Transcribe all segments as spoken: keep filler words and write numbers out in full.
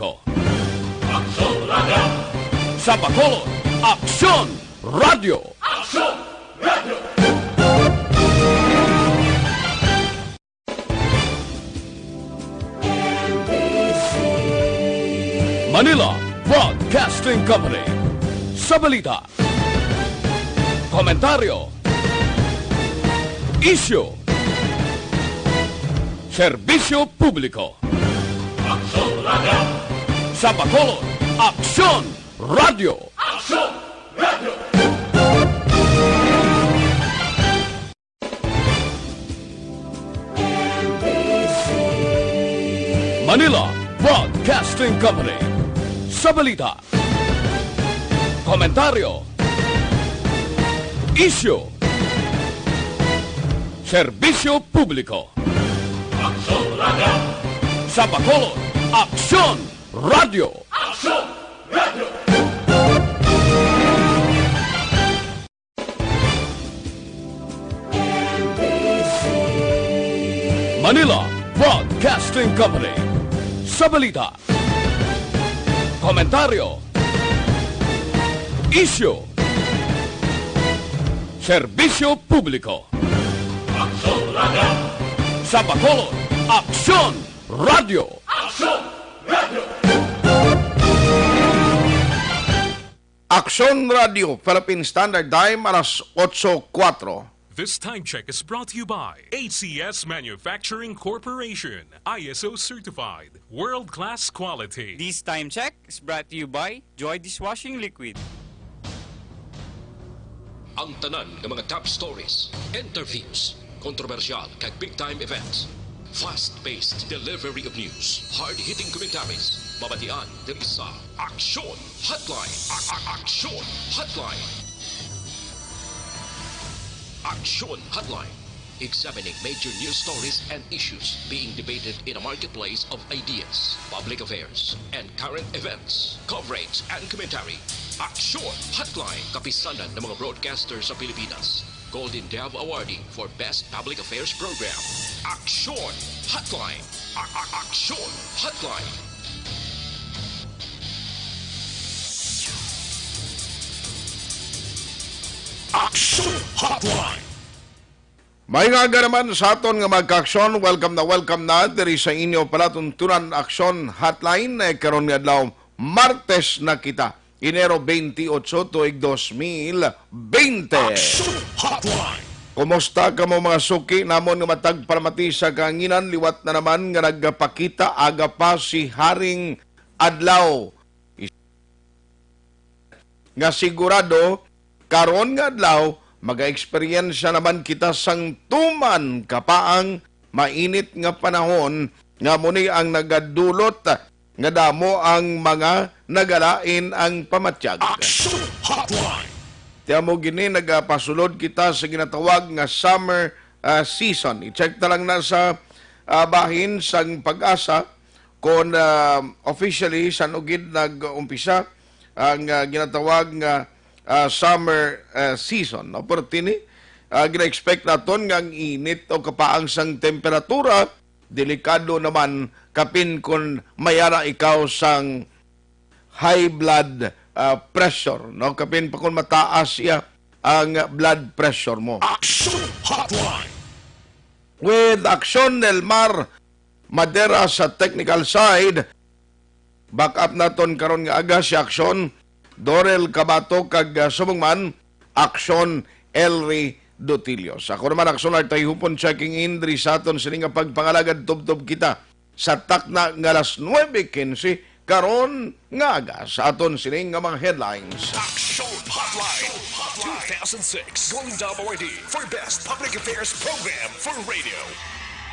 Aksyon Radio! Sa Bacolod, Aksyon Radio! Aksyon Radio! Manila Broadcasting Company. Sa balita, komentaryo, isyu, serbisyo publiko. Aksyon Radio! Sa Bacolod, Aksyon Radio! Aksyon Radio! Manila Broadcasting Company. Sa balita, komentaryo, isyu, serbisyo publiko. Aksyon Radio! Sa Bacolod, Aksyon Radio! Aksyon Radio! Manila Broadcasting Company. Sa balita, komentaryo, isyu, serbisyo publiko. Aksyon Radio! Sa Bacolod, Aksyon Radio! Aksyon Radio! Aksyon Radio, Philippine Standard Time, alas otso kuwatro. This time check is brought to you by H C S Manufacturing Corporation, I S O certified, world-class quality. This time check is brought to you by Joy Dishwashing Liquid. Ang tanan nga mga top stories, interviews, kontrobersyal kag big time events, fast-paced delivery of news, hard-hitting commentaries, mabatian diri sa Aksyon Hotline. A- a- Aksyon Hotline. Aksyon Hotline. Examining major news stories and issues being debated in a marketplace of ideas, public affairs, and current events. Coverage and commentary. Aksyon Hotline. Kapisanan ng mga broadcaster sa Pilipinas. Golden Dove Awardee for Best Public Affairs Program. Aksyon Hotline. A- a- Aksyon Hotline. Aksyon Hotline. May nga aga naman sa aton nga mga kaaksyon. Welcome na welcome na diri sa inyo palatuntunan Aksyon Hotline. Eh, karon nga adlaw, Martes na kita, Enero twenty-eight, tuig dos mil twenty. Aksyon Hotline. Kumusta kamo, mga suki namon nga matag palamati sa kahanginan? Liwat na naman nga nagpakita aga pa si Haring Adlaw. Nga sigurado, karon nga adlaw, magaeksperyensya naman kita sang tuman kapaang mainit nga panahon, nga amo ni ang nagadulot nga damo ang mga nagalain ang pamatyag. Action Hotline. Ti amo gini, nagapasulod kita sa ginatawag nga summer, ah, season. I-check ta lang na sa, ah, bahin sang PAGASA kon, ah, officially san-o gid nag-umpisa ang, ah, ginatawag nga, ah, summer, ah, season, no? Pero tini, ah, gina-expect naton nga ang init o kapaang sang temperatura delikado naman kapin kon may ara ikaw sang high blood, ah, pressure, no? Kapin pa kon mataas iya ang blood pressure mo. Action Hotline. With Action Nelmar Madera sa technical side, back up naton karon nga aga si Action Dorel Cabato kag, ah, subong man Action Elry Dotilios. Ako naman, Action Art Tayhupon, checking in diri sa aton sini nga pagpangalagad. Tubtob kita sa takna nga alas nuebe quince karon nga aga sa aton sini nga mga headlines. Action Hotline two thousand six Golden Dove Awardee for Best Public Affairs Program for Radio.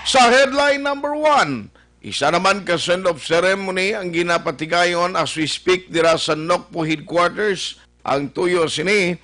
Sa headline number one, isa naman ka send-off ceremony ang ginapatigayon as we speak dira sa NOCPO headquarters. Ang tuyo sini,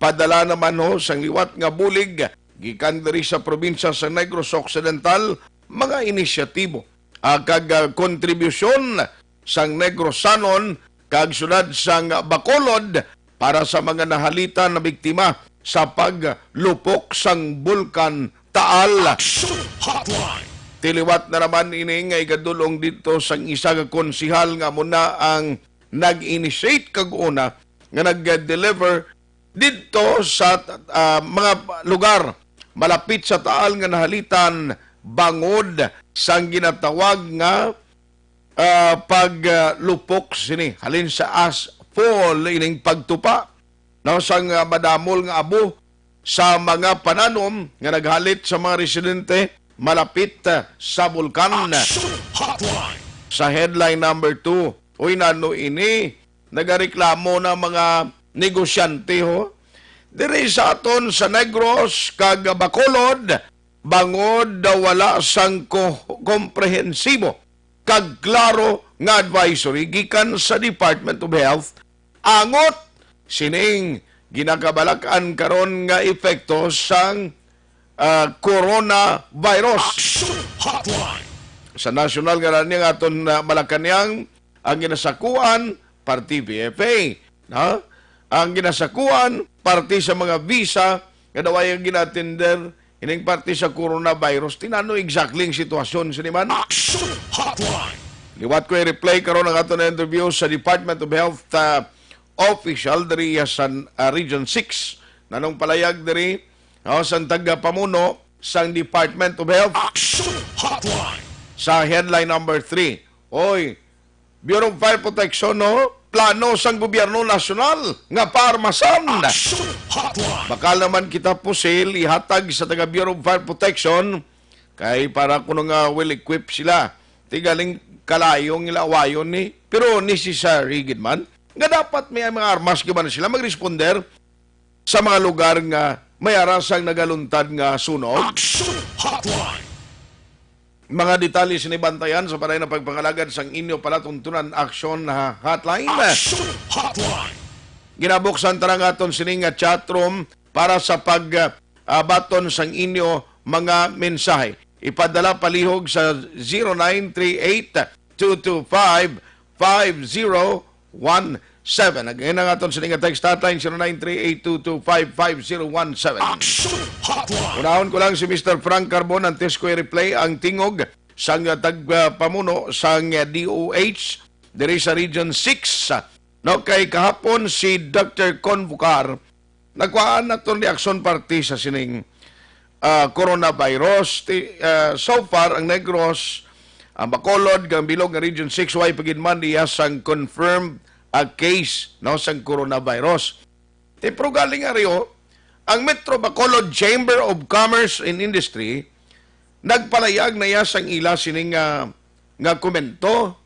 padala naman ho sang liwat nga bulig gikan diri sa probinsya sa Negros Occidental, mga inisyatibo, ah, kag, ah, kontribusyon sang Negrosanon kag siyudad sang Bacolod para sa mga nahalitan na biktima sa paglupok sang Bulkan Taal. Action Hotline. Tiliwat na naman ini nga igadulong didto sang isa ka konsehal nga amo na ang nag-initiate kag una nga nag-deliver didto sa, ah, mga lugar malapit sa Taal nga nahalitan bangod sang ginatawag nga, ah, paglupok sini halin sa ash fall ining pagtupa, no, sang, ah, madamol nga abo sa mga pananom nga naghalit sa mga residente malapit, ah, sa bulkan. Action Hotline. Sa headline number two, uy, nano ini? Nagareklamo na mga negosyante, ho, diri sa aton sa Negros kag Bacolod, bangod daw wala sang ko-, komprehensibo kag klaro nga advisory gikan sa Department of Health angot sining ginakabalak-an karon nga epekto sang, ah, coronavirus. Action Hotline. Sa nasyonal nga rally nga aton, ah, Malacañang, ang ginasakuan, parti V F A, ha? Ang ginasakuan, parte sa mga visa nga daw ay ang gina-attender ining parte sa coronavirus. Tinano exactly ang sitwasyon sini man? Action Hotline. Liwat ko i-replay karon ang aton na interview sa Department of Health, ah, official diri sa, ah, Region six. Nanong palayag diri, oh, sang tagapamuno sang Department of Health Action Hotline. Sa headline number three. Oy, Bureau of Fire Protection, no? Plano sang gobyerno nasyonal nga paarmasan. Action Hotline. Bakal naman kita pusil ihatag sa taga Bureau of Fire Protection kay para kuno nga well-equipped sila. Ti galing kalayo ang ila awayon ni, pero necessary gid man nga dapat may mga armas gid man sila magresponder sa mga lugar nga may ara sang nagaluntad nga sunog. Action Hotline. Mga detalye sini bantayan sa paray na pagpangalagad sang inyo palatuntunan Action, ha, Hotline. Action Hotline. Ginabuksan ta na nga aton sini nga chat room para sa pag, ah, baton sang inyo mga mensahe. Ipadala palihog sa zero nine three eight two two five five zero one seven. Again, ang aton sini nga text hotline, zero nine three eight two two five five zero one seven. Action Hotline. Unahon ko lang si Mister Frank Carbon antes ko i-replay ang tingog sang tagpamuno sang D O H diri sa Region six. No, kay kahapon si Doctor Convocar, nagkuhaan naton reaksyon parte sa sining, ah, coronavirus. Ti-, ah, so far, ang Negros, ang Bacolod, kag bilog nga Region six, way pa gid man iya sang confirmed, ah, case, no, sang coronavirus. Ti, pero galing ari, oh, ang Metro Bacolod Chamber of Commerce and Industry nagpalayag na iya sang ila sining, ah, nga komento,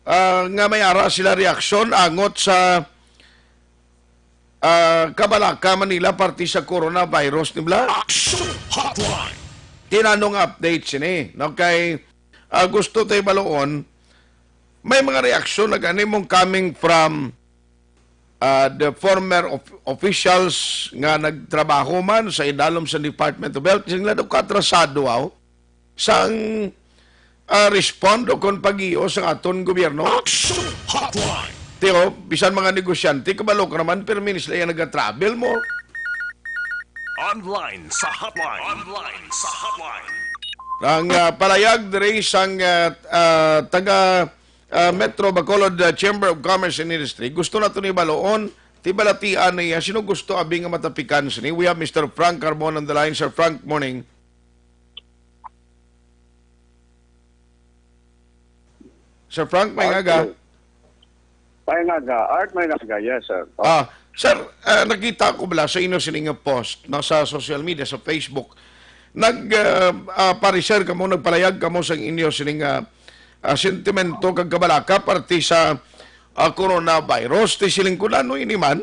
ah, nga may ara sila reaksyon angot sa, ah, kabalaka man nila parte sa coronavirus, di ba? Action Hotline. Tinanong update sini, no? Kay, ah, gusto tay baloon, may mga reaksyon na gani mong coming from, ah, the former of-, officials nga nagtrabaho man sa idalom sa Department of Health, sila daw katrasado, aw, sang, ah, respond o kon pag-iyo sa aton gobyerno. Action Hotline. Teo, bisan mga negosyante, kabalo ka naman, pero minis lang yung nag-travel mo. Online sa hotline. Online sa hotline. Ang, ah, palayag diri sang, ah, ah, taga, ah, Metro Bacolod, ah, Chamber of Commerce and Industry, gusto nato ni baloon, ti balatian niya, sino gusto abi nga matapikan sini? We have Mister Frank Carbon on the line. Sir Frank, morning. Sir Frank, may Art, aga. May aga. Art, may aga. Yes, sir. Oh. Ah, sir, ah, nakita ko bala sa inyo sini nga post, no, sa social media, sa Facebook. Nag, ah, ah, parecer kamo, nagpalayag kamo sa inyo sini nga, ah, sentimento kag kabalaka parte sa, ah, coronavirus. Ti siling ko na, ano ini man?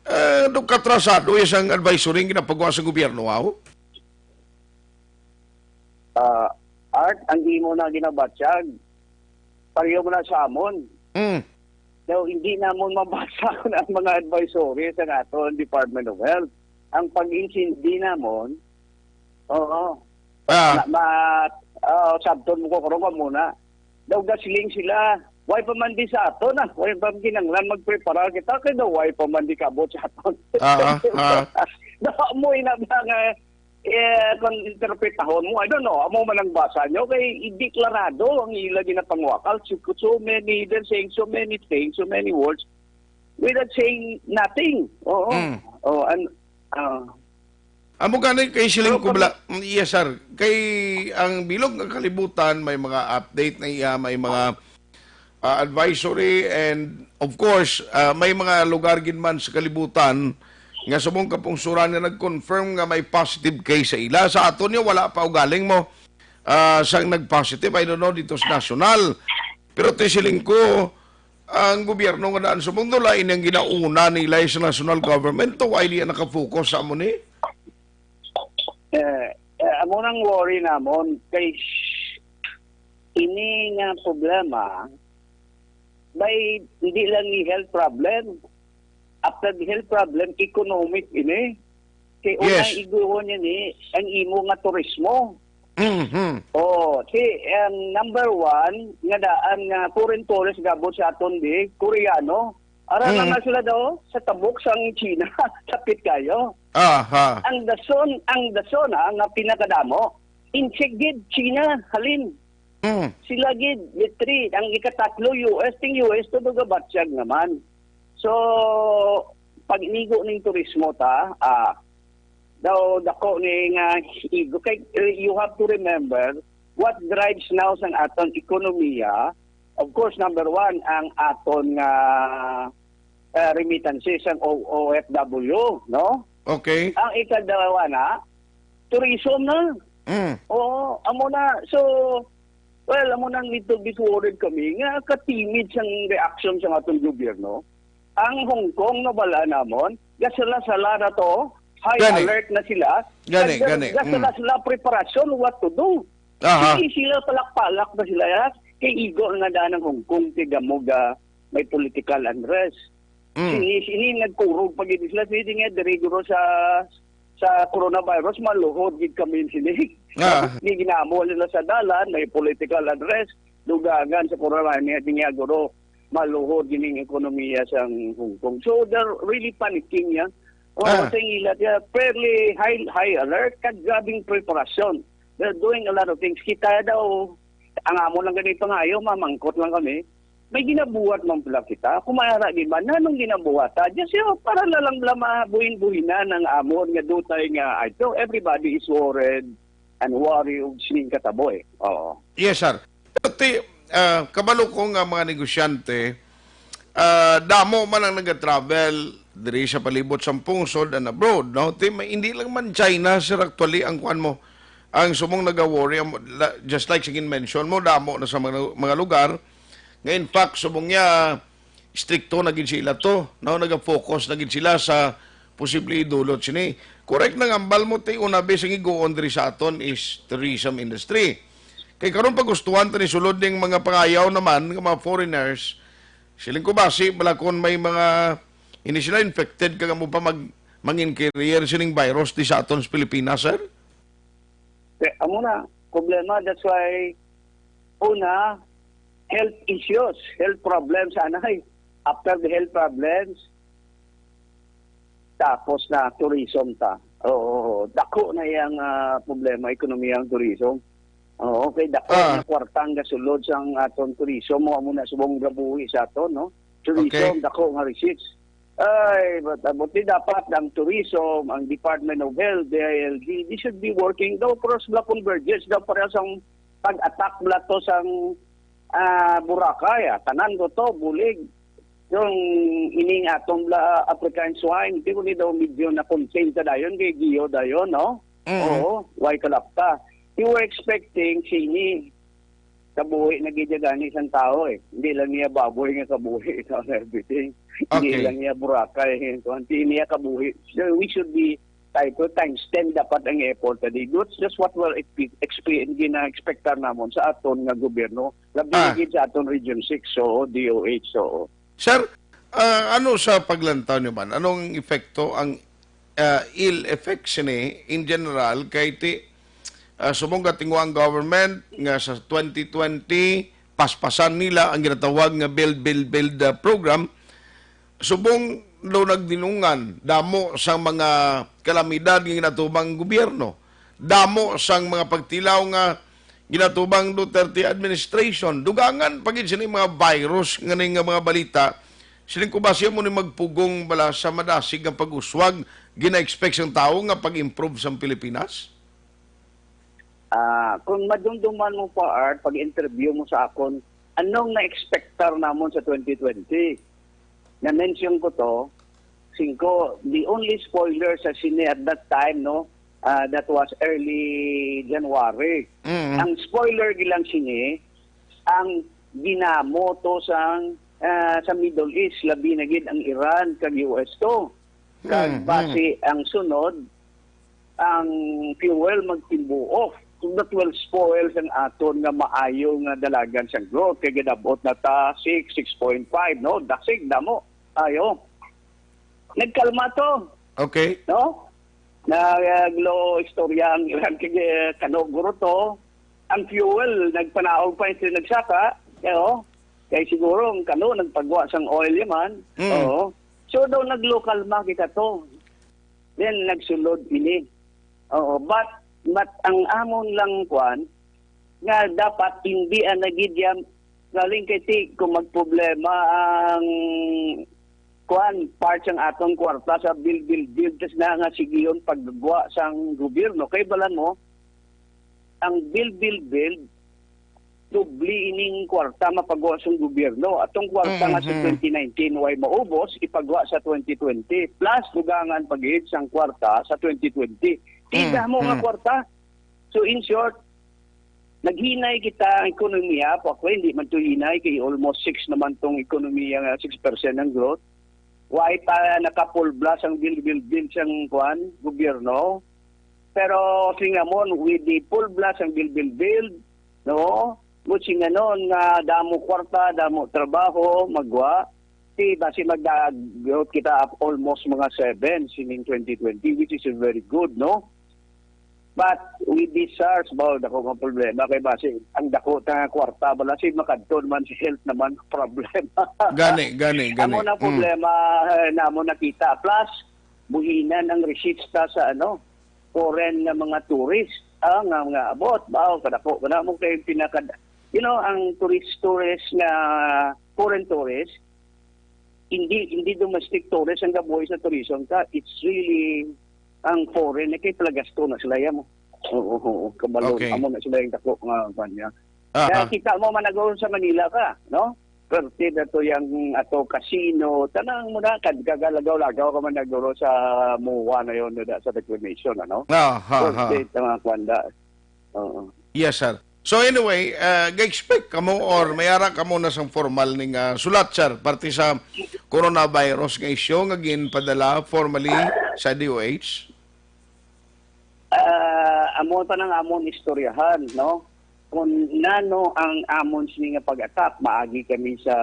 Eh, do katrasado isang advisory nga ginapagawa sa gobyerno, aw? Ah, Art, ang imo na ginabatyag, pareho mo na sa amon. Mm. Daw, hindi namon mabasa kung ang mga advisory sa aton Department of Health. Ang pag-intindi namon, oo. Ah. Na, ma, ah, sabton mo ko karon ka muna. Daw, gasiling sila. Way pa man di sa aton, ah. Way pa kinanglan magprepara kita, kay daw way pa man di kabot sa aton. Ah, ah, ah. Daw, mo ina ba nga, eh, kung interpretahon mo, I don't know, amo man ang basa nyo, kay ideklarado ang ila ginapangwakal. So, so many, they're saying so many things, so many words, without saying nothing. Oo. Mm. Oh, and, ah, Amo gani kay siling Pero ko bala, kami mm, yes, sir. Kay ang bilog nga kalibutan may mga update na iya, may mga, ah, advisory, and of course, ah, may mga lugar gid man sa kalibutan nga subong kapungsuran nga nag-confirm nga may positive case sa ila. Sa aton niya, wala pa ugaling mo, ah, sang nag-positive. I don't know dito sa national. Pero ti siling ko, ang gobyerno nga daan subong dula, ini ang ginauna nila sa national government. To, why di naka-focus sa amo ni? Eh, eh, amo nang worry namon kay sh-, ini nga problema, bay, hindi lang ni health problem. After the health problem, economic ini. Kay una Yes. iguhon niya ni ang imo nga turismo. Mhm. Oh, si, ang number one nga daan nga foreign tourist gabot sa aton di, Koreano. Ara Mm. naman sila daw sa tabok sang China, sapit kayo. Aha. Ang dason, ang dason, ah, nga pinakadamo, insigid China, halin. Mm. Sila gid, the three, ang ikatatlo, U S, ting U S, to gabatyag naman. So, pag inigo ning turismo ta, ah, daw dako ni nga igo. Kay, eh, you have to remember, what drives now sang aton ekonomiya, of course, number one, ang aton nga, ah, remittances, ang O-, O F W, no? Okay. Ang ikadalawa na, tourism na. Mm. Oo, amo na. So, well, amo nang little bit worried kami nga katimid sang reaction sa aton gobyerno. Ang Hong Kong, nabala namon, gasala-sala na to, high Gani. alert na sila. Gani, Nag-, gani. Mm. gasala-sala preparasyon, what to do. Aha. Sige, sila palak-palak na sila, ya. Kay igo na daan ang Hong Kong, kay gamuga, may political unrest. Mm. Sini, sini nagkurog pa gid sila, sini nga, diri guro sa, sa coronavirus, maluhod gid kami sini. Ah. Tapos, di ginamo nila sa dalan, may political unrest, dugangan sa corona, niya, niya guro, maluhod gid ang ekonomiya sa Hong Kong. So, they're really panicking, ya. Oh, Ah. sa ila, they are fairly high, high alert, kag grabing preparasyon. They're doing a lot of things. Kita daw, ang amo lang gani pangayo, mamangkot lang kami. May ginabuhat man pala kita. Kung mayara, di ba? Nanong ginabuhat ta? Just, you know, para na lang bala mabuhin-buhinan ang amon nga dutay nga, I know everybody is worried and worry og sining katabo, eh. Oo. Yes, sir. Pero ti, ah, kabalo ko nga mga negosyante, ah, damo man ang nag-travel diri sa palibot sang pungsod and abroad, no? Ti, may, hindi lang man China, sir, actually, ang kwan mo, ang sumong naga-worry, ang, la-, just like sa gin-mention mo, damo na sa mga, mga lugar, nga in fact, subong niya, strikto na gid sila to, no? Naga-focus na gid sila sa posible idulot sini. Correct, nang ambal mo, ti, una, bes, ang iguon diri sa aton is tourism industry. Kay karon, pagustuhan ta ni sulod ning mga pangayaw naman nga mga foreigners, siling ko, basi bala kon may mga, hindi sila infected, kag amo pa mag, mangin carrier sining virus di sa aton sa Pilipinas, sir? Eh, amo na, problema. That's why, una, health issues, health problems, anay. After the health problems, tapos na tourism ta. Oo, dako na yang, ah, problema, ekonomiya ang tourism. Oo, kay dako Ah. na kwarta ang gasulod sang aton tourism, mo amo na subong gabuhi sa aton, no? Tourism, Okay. dako nga receipts. Ay, but, ah, buti dapat ang tourism, ang Department of Health, D I L G, they should be working daw, pero sila convergence daw para sang pag-attack bala to sang, ah, Boracay, ah, tanan do to, bulig. Yung ining atong bala, African swine, di ko ni daw medyo na-contain ka dayon, kay Gio dayon, no? Mm. Oo, why kalapta? You were expecting sini kabuhi na gid gani sang tao, eh. Hindi lang niya baboy nga kabuhi and everything. Hindi Okay. lang niya Boracay, eh. Kuwan, hindi niya kabuhi. So, we should be, tayo ko, times ten dapat ang effort na di. That's just what we're expe-, expe-, gina-expectar namon sa aton nga gobyerno. Labi Ah. na gid sa aton Region six, so, D O H, so. Sir, ah, ano sa paglantaw niyo man? Anong epekto ang, ah, ill effects ni in general kay ti, ah, subong ka tingwa ang government nga sa twenty twenty, paspasan nila ang ginatawag nga Build, Build, Build, ah, program. Subong daw nagdinungan, damo sa mga kalamidad nga ginatubang ang gobyerno. damo sang mga pagtilaw nga ginatubang Duterte administration. Dugangan pa gid sini mga virus nga ni nga mga balita. Siling ko ba siya mo ni magpugong bala sa madasig nga pag-uswag gina-expect sang tawo nga pag-improve sang Pilipinas? Ah, kung madumduman mo pa, Art, pag-interview mo sa akon, anong na-expectar namon sa twenty twenty? Na-mention ko to, singko, the only spoiler sa sine at that time, no, ah, that was early January. Mm. Ang spoiler gilang sini, ang dinamo to sang, ah, sa Middle East, labi na gid ang Iran kag U S to. Kag Mm, basi ang sunod, ang fuel magtimbuok. So that will spoil sang aton nga maayo nga dalagan sang growth. Kay gidabot na ta six, six point five, no? Dasig, damo. Ayo. Nagkalma to, Okay. no? Naglo istorya ang Iran kay, eh, kano guro to. Ang fuel, nagpanaog pa yung nagsaka, no? Kay siguro ang kano nagpagwa sang oil yaman. Mm. Oo. So daw naglo kalma kita to. Then nagsulod ini. Oo, but, but ang amon lang kwan, nga dapat hindi ang nagidya, galing kay ti, kung magproblema ang kwan, part sang atong kwarta sa build, build, build, tas na nga sigiyon paggwa sang gobyerno. Kay bala mo, ang build, build, build, doble ining kwarta mapagwa sang gobyerno. Atong kwarta nga sa Mhm. twenty nineteen way maubos, ipagwa sa twenty twenty. Plus, dugangan pagihit sang kwarta sa twenty twenty. Tida Mhm. mo nga kwarta. So, in short, naghinay kita ang ekonomiya. Pa ako, hindi man to hinay, kay almost six naman tong ekonomiya nga six percent ang growth. Why pa nakapulblas ang build, build, build sang kwan, gobyerno? Pero singamon, with the full blast ang build, build, build, no? But singanon nga damo kwarta, damo trabaho, magwa, si basi mag-growth kita up almost mga seven sining twenty twenty, which is very good, no? But with this SARS, baw, dako nga problema kay basi ang dako ta nga kwarta bala si makadto naman si health naman problema. Gani, gani, gani. Amo na Mm. problema eh, namo nakita. Plus, buhinan ang receipts ta sa ano, foreign nga mga tourist. Ah, nga, nga abot, baw, kadako ka na mo kay pinaka, you know, ang tourist, tourist nga foreign tourist, hindi hindi domestic tourist ang gabuhi sa tourism ka. It's really ang foreign eh, kay palagasto na sila yan. Oo, oo, kabalo. Okay. Amo na sila yung dako nga kanya. Ah, Kaya ah. kita mo managol sa Manila ka, no? Perte na to yung ato casino, tanang mo na, kad kagalagaw-lagaw ka managuro sa MOA na yun, na sa reclamation, ano? Ah, ha, ha. Perte, mga kwanda. Oo. Yes, sir. So anyway, uh, ga-expect kamo or may ara kamo na sang formal ning ah, sulat, sir, parte sa coronavirus nga issue nga ginpadala formally sa D O H? Ah, amo pa nang amon istoryahan, no? Kung nano ang amon sini nga pag-attack, maagi kami sa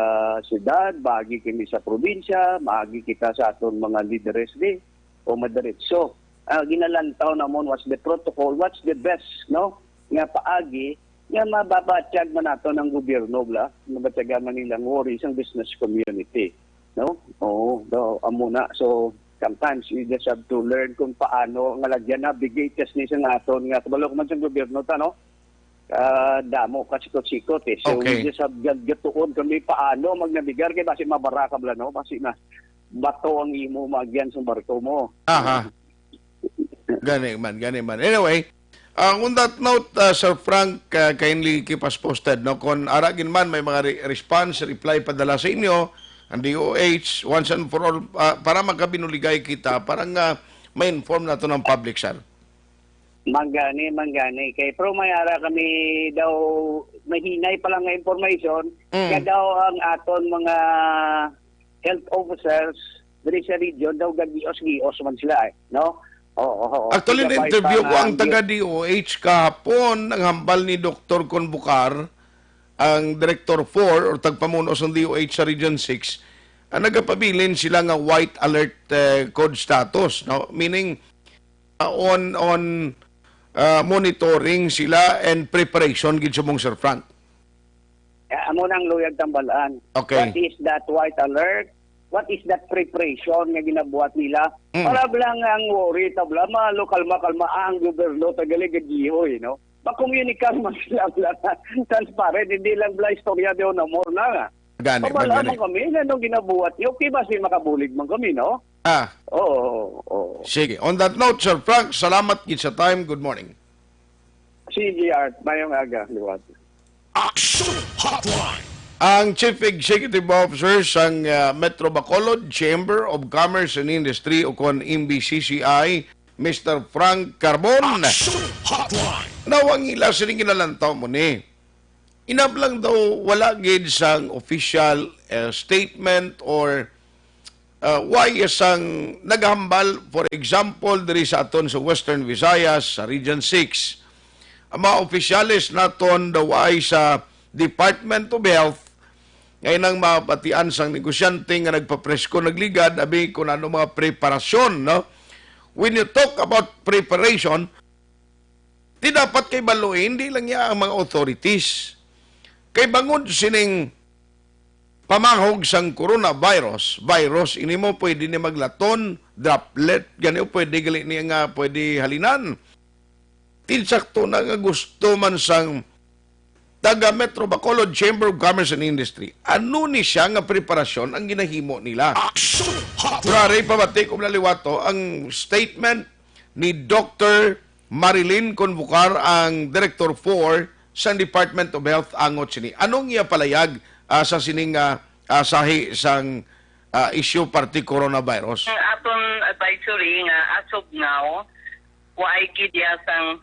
syudad, maagi kami sa probinsya, maagi kita sa aton mga lideres di o madiretso. Ah, ginalantaw namon what's the protocol, what's the best, no? Nga paagi nga mababatyag man nato ng gobyerno bla, mabatyagan man nilang worry sang business community, no? Oo, do amo na. So sometimes you just have to learn kung paano nga lagyan na bigitas ni sa aton nga kabalo man sa gobyerno ta, no? Ah, damo ka sikot-sikot eh. So Okay. We just have gatuon kami paano magnabigar kay basi mabaraka bla, no? Basi na bato ang imo magyan sa barko mo. Aha. Gani man, gani man. Anyway, uh, on that note, uh, Sir Frank, uh, kindly keep us posted, no? Kung ara gid man may mga re- response, reply padala sa inyo, ang D O H, once and for all, uh, para makabinuligay kita, para nga ma-inform nato ng public, sir. Manggani, manggani. Kay pero may ara kami daw mahinay pa lang nga information Mm. nga daw ang aton mga health officers diri sa region daw gagios-gios man sila eh, no? Oo, oo. Actually, Sila pa na-interview pa ko ang nga taga D O H kahapon, ang hambal ni Doktor Convocar, ang Director four or tagpamuno sa D O H sa Region six, ang nagapabilin sila nga white alert eh, code status, no? Meaning, uh, on on uh, monitoring sila and preparation gid subong, Sir Frank. Eh, amo nang luyag tambalan. Okay. What is that white alert? what is that preparation nga ginabuhat nila? Mm. Para bala nga ang worry, ta bala, ma-, lo-, kalma-kalma ang gobyerno, tagali gagihoy, no? Makomunikar man sila, bala, transparent, hindi lang, bala, istorya de un amor na nga. Gani, Pabala man gani. man kami, nga anong ginabuhat niyo? Okay ba si makabulig man kami, no? Ah. Oo, oo, oo. Sige. On that note, Sir Frank, salamat gid sa time. Good morning. Sige, Art. Mayong aga, liwat. Action Hotline. Ang Chief Executive Officer sang, ah, Metro Bacolod Chamber of Commerce and Industry, o kon M B C C I, Mister Frank Carbon. Action Hotline. Nawangila sining ginalantaw mo ni. Inablang daw wala gid sang official, ah, statement or, ah, why sang naghambal, for example, diri sa aton sa Western Visayas, sa Region six. Ang mga opisyales naton daw ay sa Department of Health, nga inang mabatian sang negosyante nga nagpapresko, nagligad, abi kung ano mga preparasyon, no? When you talk about preparation, di dapat kay baloi, hindi lang niya ang mga authorities. Kay bangod sining pamahog sang coronavirus, virus, ini mo pwede ni maglaton, droplet, gani o pwede gali niya nga pwede halinan. Tinsakto na nga gusto man sang taga Metro Bacolod Chamber of Commerce and Industry. Ano ni siya nga preparasyon ang ginahimo nila? Action Hotline. Pero ari, pabati ko, mga liwato, ang statement ni Doctor Marilyn Convocar, ang Director four sa Department of Health, angot sini. Anong iya palayag, ah, sa sining, ah, ah, sahi sang, ah, issue parte coronavirus? Ang aton advisory nga as of now, wa ay gid iya sang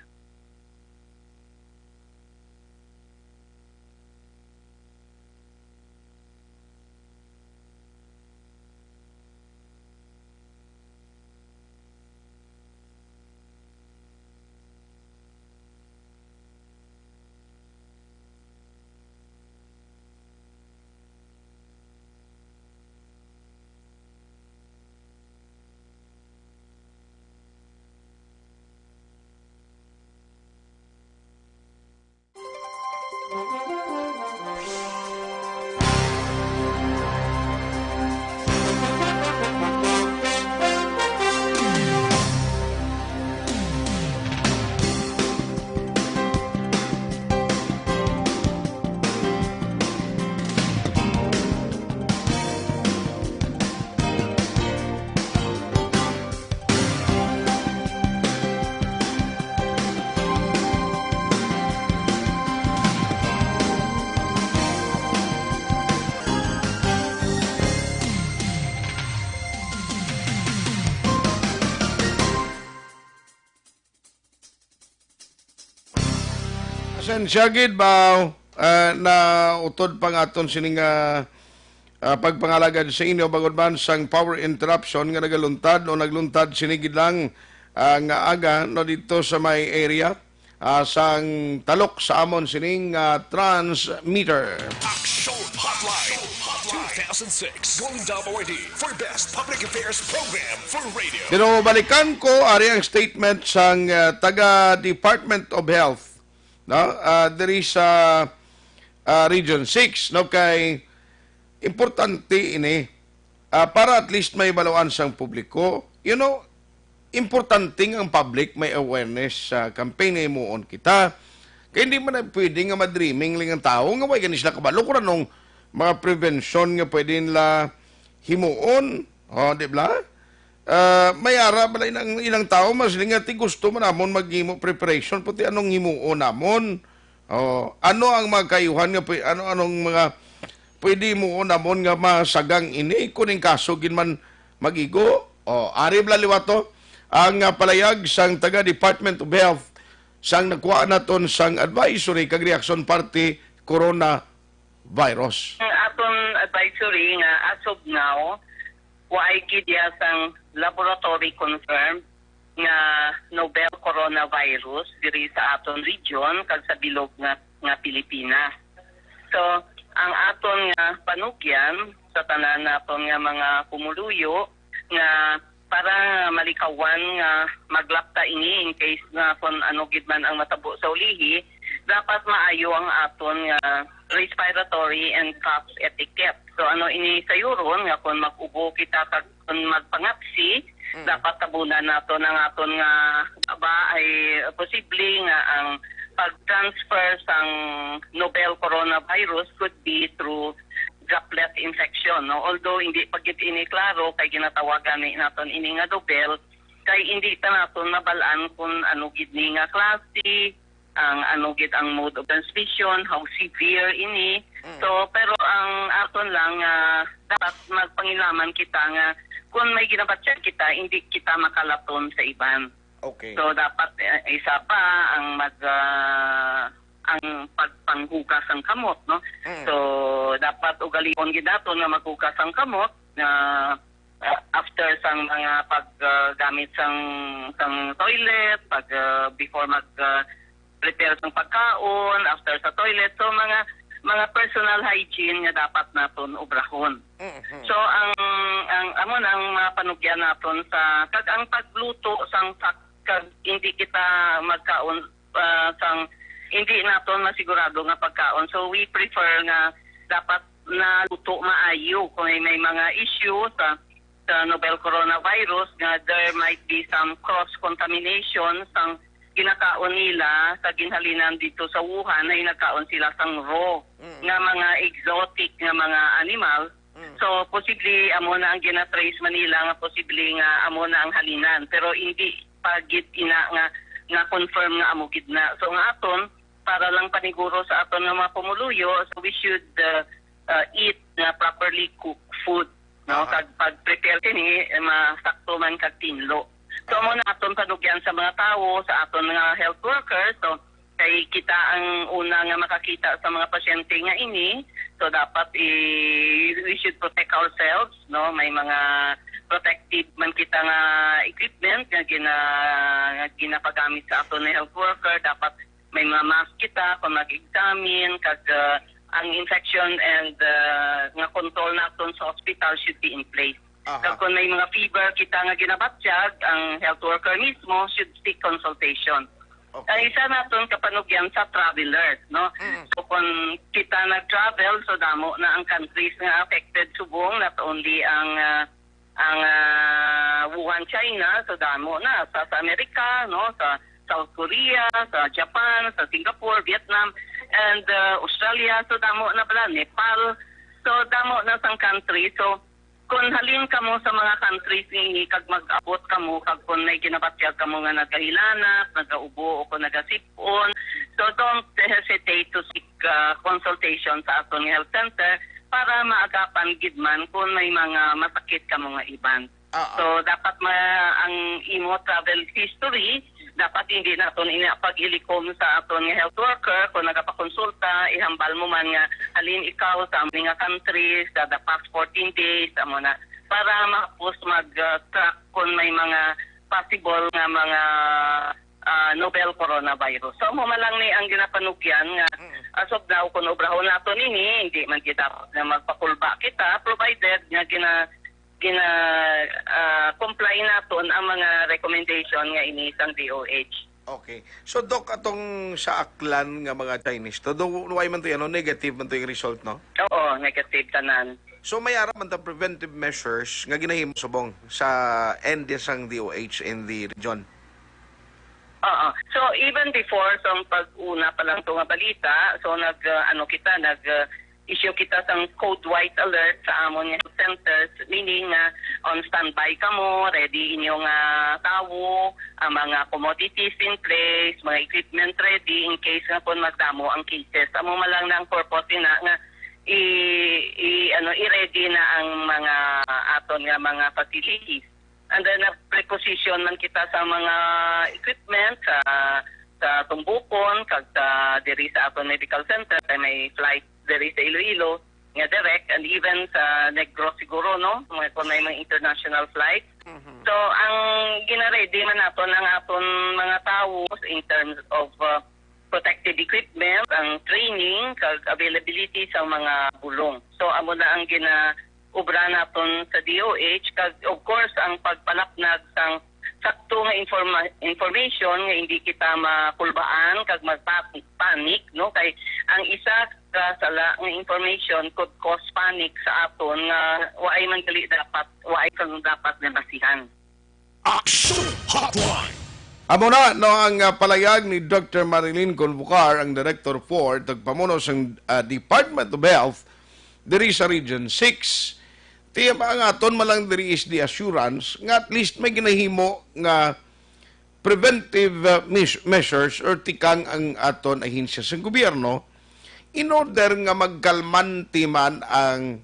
Pasensya gid ba, ah, na utod pa nga aton sining, ah, ah, pagpangalagad sa inyo, bangod man sang power interruption nga nagaluntad o nagluntad sini gid lang, ah, nga aga, no, dito sa may area, ah, sang talok sa amon sining, ah, transmitter. Action Hotline two thousand six, Golden W R D for Best Public Affairs Program for Radio. Pero balikan ko, ari ang statement sang, ah, taga Department of Health, no? Ah, diri sa, ah, Region six, no? Kay importante ini, ah, para at least may baluan sang publiko. You know, importante nga ang public may awareness sa campaign nga himuon kita. Kay hindi man na pwede nga ma-dreaming lang ang tao nga way gani sila kabalo kung anong mga prevention nga pwede nila himuon. O, di ba? Ah, may ara bala inang, inang tao, mas nga ti gusto man namon maghimo preparation, puti anong himuon namon? O, ano ang mga kayuhan nga pwe-, ano, anong mga pwede himuon namon nga masagang ini kung in kaso gid man mag-igo? O, ari bala liwat to ang, ah, palayag sang taga Department of Health sang nagkuha naton sang advisory kag reaksyon parte corona virus. Ang aton advisory nga as of now, wa ay gid iya sang laboratory confirmed nga novel coronavirus diri sa aton region kag sa bilog nga, nga Pilipinas. So, ang aton nga panugyan sa tanan naton nga mga pumuluyo nga para malikawan nga maglapta ini in case nga kung ano gid man ang matabo sa ulihi, dapat maayo ang aton nga respiratory and cough etiquette. So, ano ini sayuron nga kung mag-ubo kita kag kung magpangapsi, Mm. dapat tabunan naton ang aton nga ba ay posible nga ang pag-transfer sang novel coronavirus could be through droplet infection, no? Although hindi pa gid ini klaro kay ginatawagan ni naton ini nga novel, kay hindi pa naton mabal-an kung ano gid ni nga klase, ang ano gid ang mode of transmission, how severe ini. Mm. So, pero ang aton lang nga dapat magpangilaman kita nga kung may ginabatyag kita, hindi kita makalaton sa iban. Okay. So, dapat, eh, isa pa ang mag, ah, ang pagpanghugas ang kamot, no? Mm. So, dapat ugalion gid naton nga maghugas ang kamot nga, ah, after sang mga paggamit sang, sang toilet, pag, ah, before mag, ah, prepare sang pagkaon, after sa toilet. So, mga, mga personal hygiene nga dapat naton obrahon. Mhm. So, ang, ang, amo na ang mga panugyan naton sa, kag ang pagluto sang sak-, kag hindi kita magkaon, ah, sang, hindi naton masigurado nga pagkaon. So, we prefer nga dapat naluto maayo kung may, may mga issue sa, sa novel coronavirus nga there might be some cross contamination sang ginakaon nila sa ginhalinan dito sa Wuhan, na nagkaon sila sang raw Mm. nga mga exotic nga mga animal. Mm. So, posible amo na ang ginatrace man nila nga posible nga amo na ang halinan, pero hindi pa gid ina nga, nga confirm nga amo gid na. So, nga aton, para lang paniguro sa aton nga mga pumuluyo, so we should, uh, uh, eat nga properly cooked food, no? Aha. Kag pag-prepare sini, eh, masakto man kag tinlo. So, Aha. amo na aton panugyan sa mga tawo, sa aton nga health workers. So, kay kita ang una nga makakita sa mga pasyente nga ini, so dapat i-, we should protect ourselves, no? May mga protective man kita nga equipment nga gina-, nga ginapagamit sa aton nga health worker. Dapat may mga mask kita kung mag-examine, kag, uh, ang infection and, uh, nga control naton sa hospital should be in place. Aha. Kag kung may mga fever kita nga ginabatyag, ang health worker mismo should seek consultation. Okay. Ang isa naton kapanugyan sa travelers, no? Mm. So, kung kita nag-travel, so damo na ang countries nga affected subong, not only ang, ah, ang, ah, Wuhan, China, so damo na sa, sa Amerika, no? Sa South Korea, sa Japan, sa Singapore, Vietnam, and, ah, Australia, so damo na pala, Nepal. So, damo na sang country. So, kung halin kamo sa mga countries nga ini kag mag-abot kamo, kag kung may ginabatyag kamo nga nagahilanat, nagaubo, o kung nagasip-on, so don't hesitate to seek, uh, consultation sa aton nga health center para maagapan gid man kung may mga masakit kamo nga iban. Ah, ah. So, dapat ma-, ang imo travel history, dapat hindi naton ini pag-ilikom sa aton nga health worker kung nagapakonsulta, ihambal mo man nga halin ikaw sa amin nga country sa the past fourteen days, amo na, para mahapos mag, uh, track kung may mga possible nga mga, ah, novel coronavirus. So, amo man lang ni ang ginapanugyan nga Mm. as of now, kung obrahon nato nini, hindi man kita na magpakulba kita, provided nga gina-, gina-, ah, comply naton ang mga recommendation nga ini sang D O H. Okay. So, Doc, atong sa Aklan nga mga Chinese to, do, why man to yan, no? Negative man to yung result, no? Oo, negative tanan. So, may ara man ta preventive measures nga ginahimo subong sa end sang D O H in the region? Oo. So, even before, sa pag-una pa lang to nga balita, so nag, uh, ano kita, nag, uh, issue kita sang code white alert sa amon nga health centers, meaning nga on standby kamo, ready inyo nga tawo, ang mga commodities in place, mga equipment ready in case nga kung magdamo ang cases. Amo man lang na ang purpose na nga i, i, ano, i-ready na ang mga aton nga mga facilities. And then, nag-preposition man kita sa mga equipment sa, sa Tumbukon, kag sa, diri sa aton medical center, kay may flight diri sa Iloilo nga direct, and even sa Negros siguro, no? Mga, kung may mga international flight. Mhm. So, ang ginaready man naton ang aton mga tawo in terms of, uh, protective equipment, ang training, kag availability sa mga bulong. So, amo na ang gina-, obra naton sa D O H, kag of course ang pagpalapnag sang sakto nga informa-, information nga hindi kita makulbaan kag magpa-, panic, no? Kay ang isa Sa sala nga information could cause panic sa aton nga waay man gali dapat, waay sang dapat nga basihan. Action Hotline. Amo na, no, ang, ah, palayag ni Doctor Marilyn Convocar, ang Director four, tagpamuno sang, ah, Department of Health diri sa Region six. Ti, ang aton man lang diri is the assurance nga at least may ginahimo nga preventive, uh, meas-, measures or tikang ang aton ahensya sa gobyerno in order nga magkalmante man ang,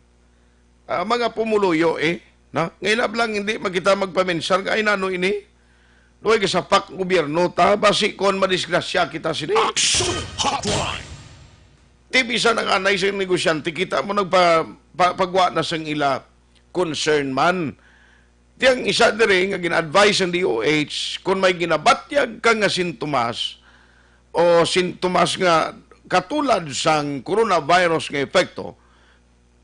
uh, mga pumuluyo, eh, no? Nga ilab lang hindi man kita magpamensar nga, "Ay, nano ini? Luoy ka sa pak gobyerno ta, basi kon madisgrasya kita sini." Action Hotline. Ti bisan ang anay sa negosyante, kita mo nagpa-, pa-, pagwa na sang ila concern man. Ti ang isa diri nga gina-advise sang D O H, kung may ginabatyag ka nga sintomas o sintomas nga katulad sang coronavirus nga epekto,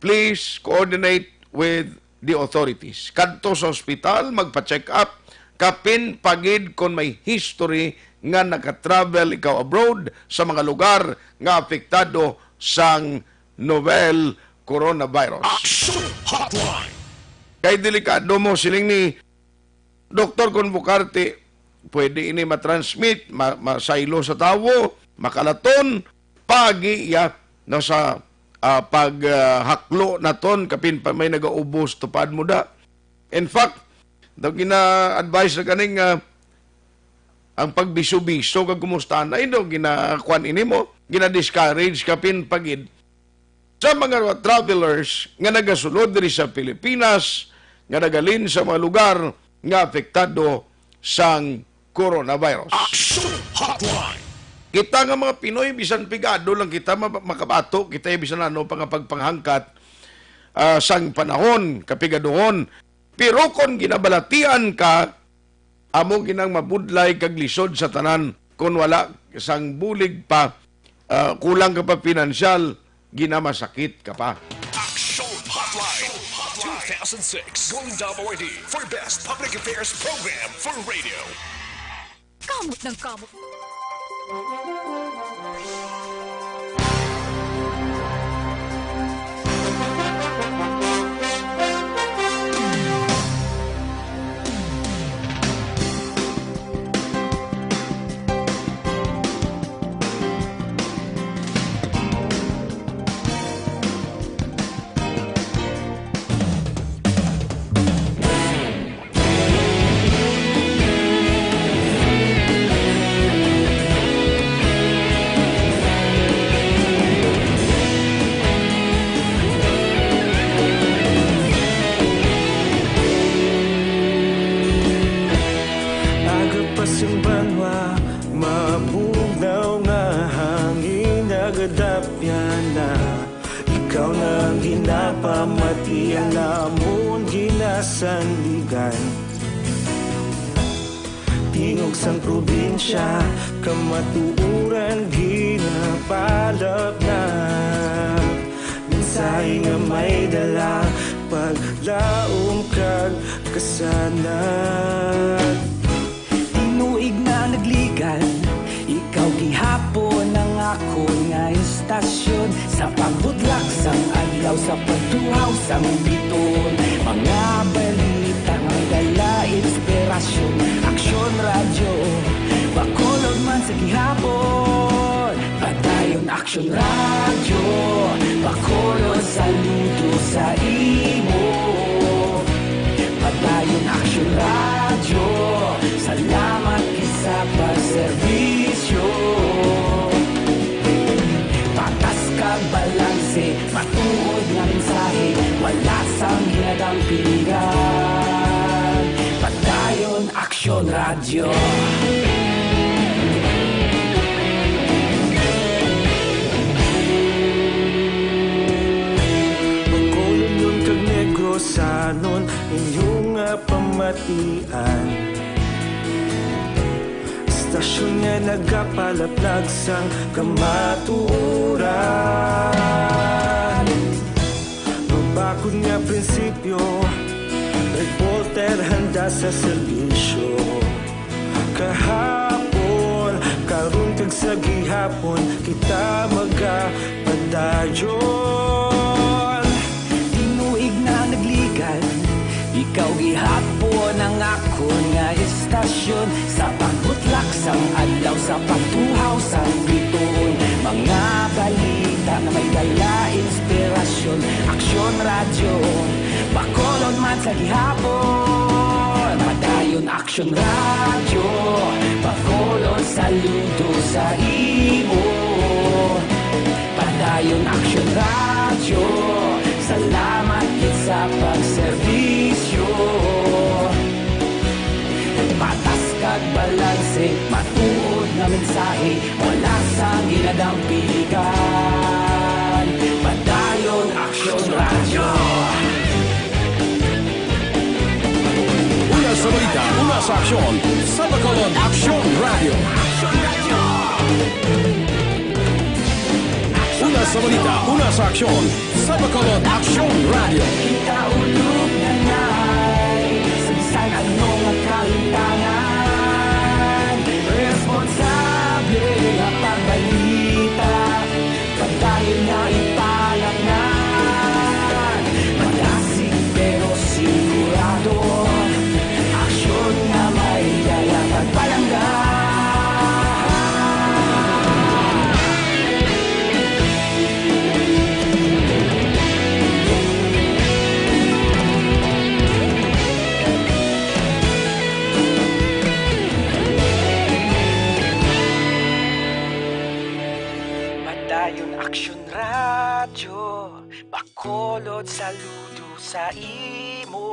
please coordinate with the authorities. Kadto sa ospital, magpa-check up, kapin pa gid kon may history nga naka-travel ikaw abroad sa mga lugar nga apektado sang novel coronavirus. Action Hotline. Kay delikado mo, siling ni Doktor Convocarte, pwede ini matransmit, ma-, masaylo sa tawo, makalaton, pagi iya, no, sa, ah, pag, ah, haklo naton, kapin pa may nagaubos, tupad mo da. In fact, daw gina-advise na ganing, ah, ang pagbiso-biso kag kumusta na, ino, ginakuan ini mo, gina-discourage kapin pagid sa mga travelers nga nagasulod diri sa Pilipinas nga nagalin sa mga lugar nga apektado sang coronavirus. Action Hotline. Kita nga mga Pinoy, bisan pigado lang kita ma-, makabato, kita bisan ano pa nga pagpanghangkat, ah, sang panahon, kapigaduhon. Pero kon ginabalatian ka, amo ginang mabudlay kag lisod sa tanan kon wala sang bulig pa, ah, kulang ka pa pinansyal, ginamasakit ka pa. Action Hotline two thousand six Golden Dove Awardee for Best Public Affairs Program for Radio. Kamot ng kamot. Aga pa sang banwa, mabugnaw nga hangin nagadapyan na. Ikaw na ang ginapamati, ang amon ginasandigan. Tingog sang probinsya, kamatuoran ginapalapnap. Mensahe nga may dala, paglaom kag kasanag. Tinuig na nagligan, ikaw gihapon ang akon nga istasyon. Sa pagbudlak sang adlaw, sa pagtuhaw sang biton, mga balita nga dala inspirasyon. Aksyon Radyo, Bacolod man sa gihapon. Padayon Aksyon Radyo, Bacolod, saludo sa imo. Padayon Aksyon Radyo, salamat sa pagserbisyo. Patas kag balanse, matuod nga mensahe, wala sang ginadampingan. Padayon Aksyon Radyo. Bacolodnon kag Negrosanon, inyo nga pamatian. Istasyon nga nagapalaplag sang kamatuoran. Mabakod nga prinsipyo, reporter handa sa serbisyo. Kahapon, Karon kag sa gihapon kita magapadayon. Tinuig na ang nagligan, ikaw gihapon ang akon nga istasyon. Sa pagbutlak sang adlaw, sa pagtuhaw sang bituon, mga balita nga may dala inspirasyon. Aksyon Radyo, Bacolod man sa gihapon. Padayon Aksyon Radyo, Bacolod, saludo sa imo. Padayon Aksyon Radyo, salamat gid sa pagserbisyo. Patas kag balanse, matuod nga mensahe, wala sang ginadampigan. Padayon Aksyon Radyo. Una sa balita, una sa aksyon, sa Bacolod, Aksyon Radyo. Una sa balita, una sa aksyon, sa Bacolod, Aksyon Radyo. Kita ulog na nay, sa bisan ano nga kalimtangan, responsable nga pagbalita. Padayon nga ipalaknag, madasig pero sigurado. Aksyon nga may dala pagpalangga. Padayon Aksyon Radyo, Bacolod, saludo sa imo.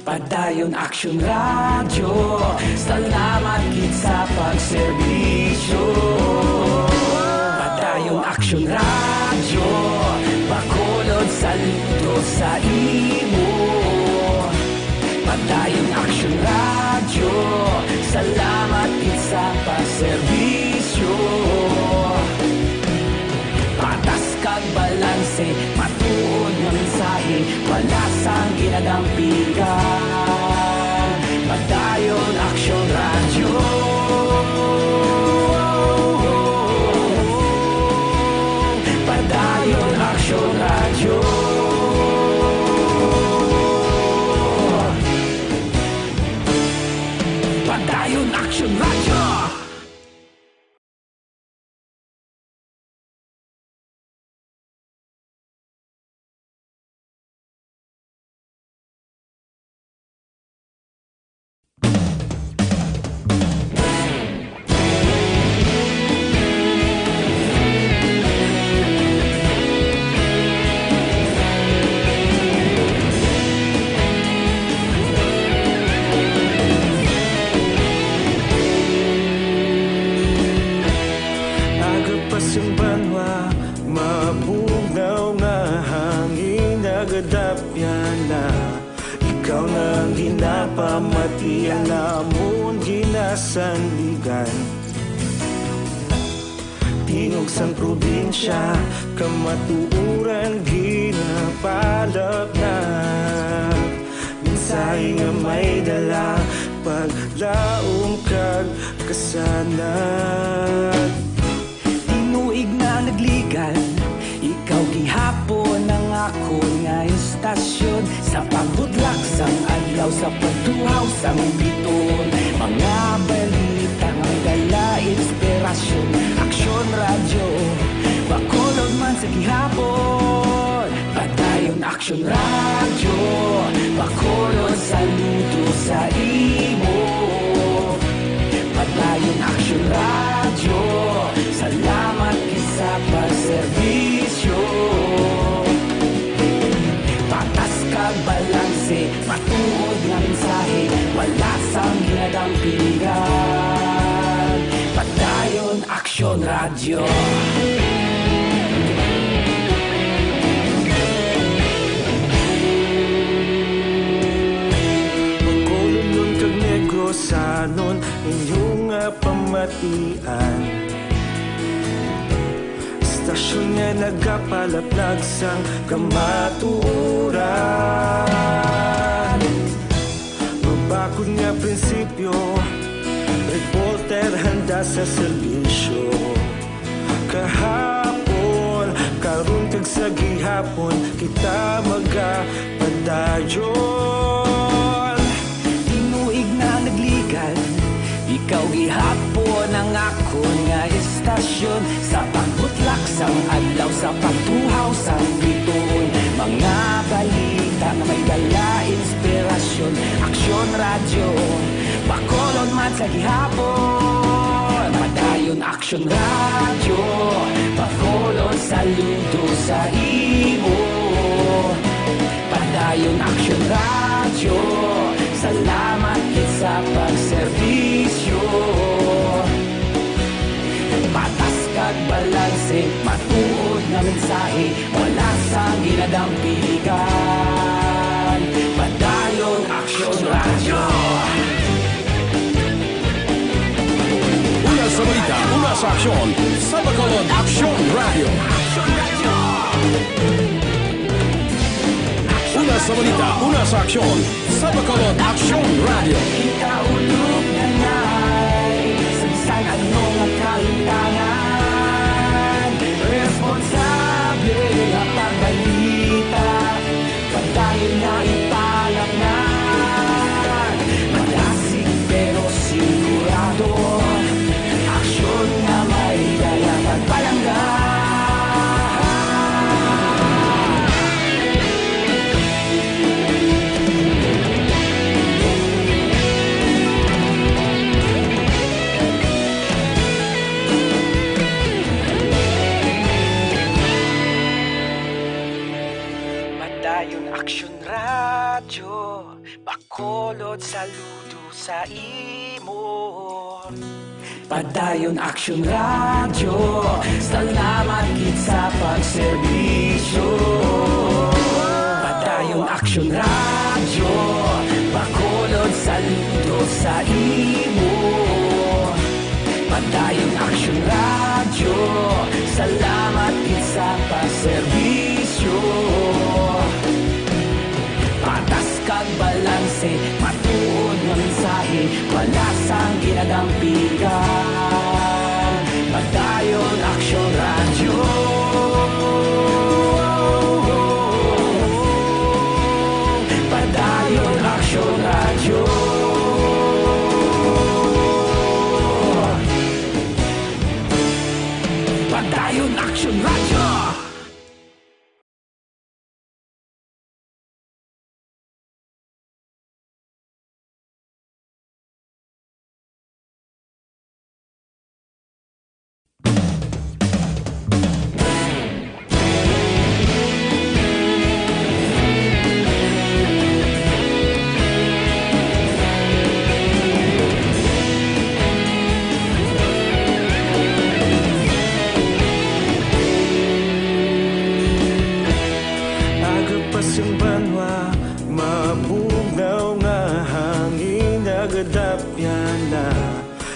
Padayon Aksyon Radyo, salamat gid sa pagserbisyo. Padayon Aksyon Radyo, Bacolod, saludo sa imo. Padayon Aksyon Radyo, salamat gid sa pagserbisyo. Patas kag balanse, matuod nga mensahe, wala sang ginadampigan. Padayon Aksyon Radyo. Padayon Aksyon Radyo. Padayon Aksyon Radyo. Aga pa sing banwa, mabugnaw nga hangin nagadapyan na. Ikaw na ang ginapamatian namon ginasandigan. Tingog sang probinsya, kamatuoran ginapalapnag. Mensahe nga may dala, paglaom kag kasanag. Tinuig na nagligan, ikaw gihapon ang akon nga istasyon. Sa pagbudlak sang adlaw, sa pagtuhaw sang bituon, mga balita nga dala inspirasyon. Aksyon Radyo, Bacolod man sa gihapon. Padayon Aksyon Radyo, Bacolod, saludo sa imo. Padayon Aksyon Radyo, salamat gid sa pagserbisyo. Patas kag balanse, matuod nga mensahe, wala sang ginadampigan. Padayon Aksyon Radyo. Bacolodnon kag Negrosanon, inyo nga pamatian. Istasyon nga nagapalapnag sang kamatuoran. Mabakod nga prinsipyo, reporter handa sa serbisyo. Kahapon, karon, kag sa gihapon, kita magapadayon. Tinuig na nagligad, ikaw gihapon ang akon nga istasyon. Sa pagbutlak sang adlaw, sa pagtuhaw sang bituon, mga balita nga may dala inspirasyon. Aksyon Radyo, Bacolod man sa gihapon. Padayon Aksyon Radyo, Bacolod, saludo sa imo. Padayon Aksyon Radyo, salamat gid sa pagserbisyo. Patas kag balanse, matuod nga mensahe, wala sang ginadampigan. Padayon Aksyon Radyo. Una sa balita, una sa aksyon, sa Bacolod Aksyon Radyo. Una sa balita, una sa aksyon, sa Bacolod Aksyon Radyo. Kita ulog na nay, sa bisan ano nga kalimtangan, responsable nga pagbalita. Padayon na ipalapnan, malasig pero sigurado. Aksyon nga may dala pagpalangga. Padayon Aksyon Radyo, Bacolod, saludo sa imo. Padayon Aksyon Radyo, salamat gid sa pagserbisyo. Padayon Aksyon Radyo, Bacolod, saludo sa imo. Padayon Aksyon Radyo, salamat gid sa pagserbisyo. Patas kag balanse, matuod nga mensahe, wala sang ginadampigan. Padayon Aksyon Radyo. Padayon Aksyon Radyo. Padayon Aksyon Radyo. Aga pa sang banwa, mabugnaw nga hangin, nagadapyan na.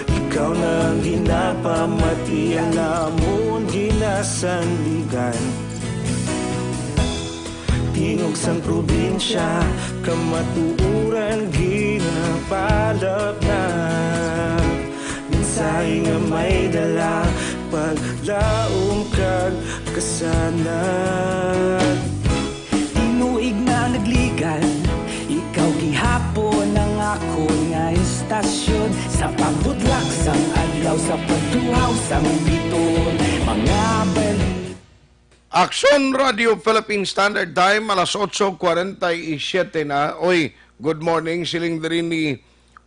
Ikaw na ang ginapamati, ang amon ginasandigan. Tingog sang probinsya, kamatuoran ginapalapnap. Mensahe nga may dala, paglaom kag kasanag. Tinuig na nagligad, ikaw gihapon ang akon nga istasyon. Sa pagbutlak sang adlaw, sa pagtuhaw sang bituon, mga bal- Aksyon Radio Philippine Standard Time, alas otso cuarenta y siete na. Oy, good morning, siling diri ni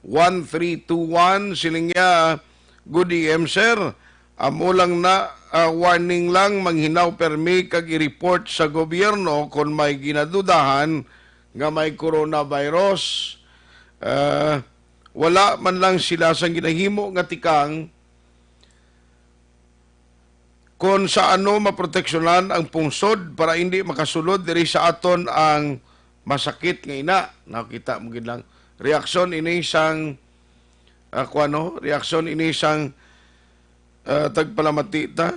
one three two one, siling niya, "Good A M, sir. Amo lang na, ah, warning lang, manghinaw permi kag i-report sa gobyerno kon may ginadudahan nga may coronavirus." Ah, wala man lang sila sang ginahimo nga tikang kon sa ano maproteksyonan ang pungsod para hindi makasulod diri sa aton ang masakit nga ina. Nakita mo gid lang. Reaksyon ini sang, ah, kuwano? Reaksyon ini sang, ah, tagpalamati ta.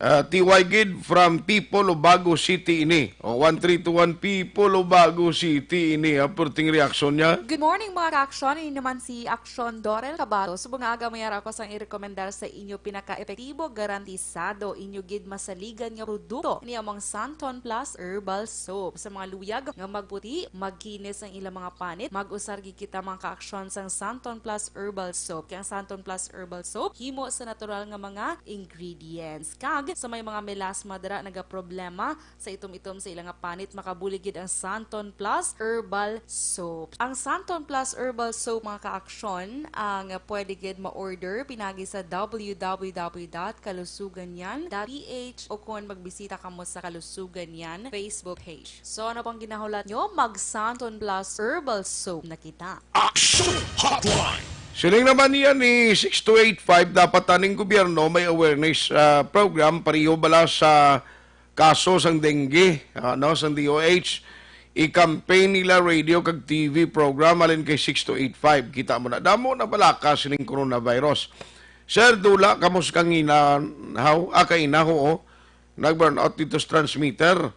Ah, T Y gid from People of Bago City ini. O, one three two one, People of Bago City ini. Ah, perting reaksyon niya. Good morning, mga ka-aksyon. Ini naman si Aksyon Dorel Cabato. Subong nga aga, may ara ko sang irekomendar sa inyo pinaka-epektibo, garantisado inyo gid masaligan nga produkto. Ini among Santon Plus Herbal Soap. Sa mga luyag nga magputi, magkinis ang ilang mga panit, mag-usar gid kita, mga ka-aksyon, sang Santon Plus Herbal Soap. Kay ang Santon Plus Herbal Soap, himo sa natural nga mga ingredients. Kag sa may mga melasma dira nagaproblema sa itom-itom sa ilang panit, makabulig gid ang Santon Plus Herbal Soap. Ang Santon Plus Herbal Soap, mga ka-aksyon, ang pwede gid ma-order pinagi sa w w w dot kalusugan yan dot p h o kon magbisita kamo sa Kalusugan Yan Facebook page. So, ano pang ginahulat nyo? Mag Santon Plus Herbal Soap na kita. Action Hotline. Siling naman niya ni six two eight five, dapat taning gobyerno may awareness, ah, program, pareho bala sa kaso sang dengue, ano, sang D O H. I-campaign nila radio kag T V program halin kay six two eight five. Kita mo na, damo na balaka sining coronavirus. Sir, dula kamo sa kanginahaw, ah, kainaho, oh. Nag-burn out dito sa transmitter.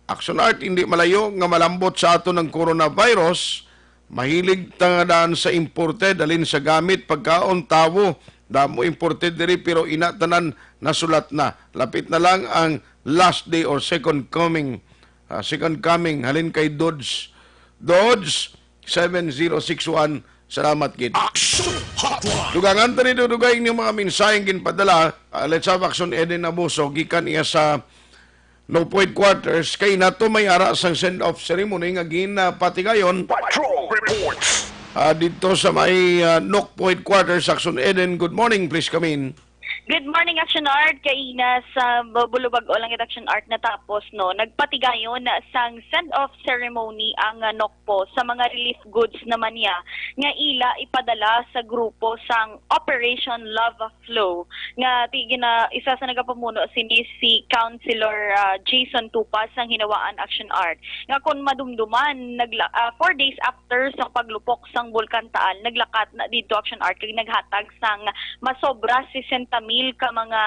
Action Art, hindi malayo nga malambot sa aton ang coronavirus. Mahilig ta nga daan sa imported, halin sa gamit, pagkaon, tawo. Damo imported diri, pero ina tanan nasulat na. Lapit na lang ang last day or second coming. Ah, second coming, halin kay Dodge. Dodge, seven zero six one. Salamat gid. Action Hotline. Dugangan ta ni Dudugay inyong mga mensaheng ginpadala. Ah, let's have Action Eden Abuso, gikan iya sa Nocpo Headquarters, kay nato may ara sang send-off ceremony nga ginapatigayon. Patrol reports. Ah, dito sa may, ah, Nocpo Headquarters, Action Eden. Good morning, please come in. Good morning, Action Art. Kaina sa bu-, Bulubag Olang Action Art natapos, no? Nagpatigayon na sang send-off ceremony ang, ah, Nocpo sa mga relief goods naman niya nga ila ipadala sa grupo sang Operation Love Flow, nga ti-, gina-, isa sa nagapamuno sini si Councilor, ah, Jason Tupas sang Hinawaan Action Art, nga kon madumduman, nagla-, ah, four days after sa paglupok sang Bulkan Taal, naglakat na didto Action Art kag naghatag sang masobra sesenta mil ka mga,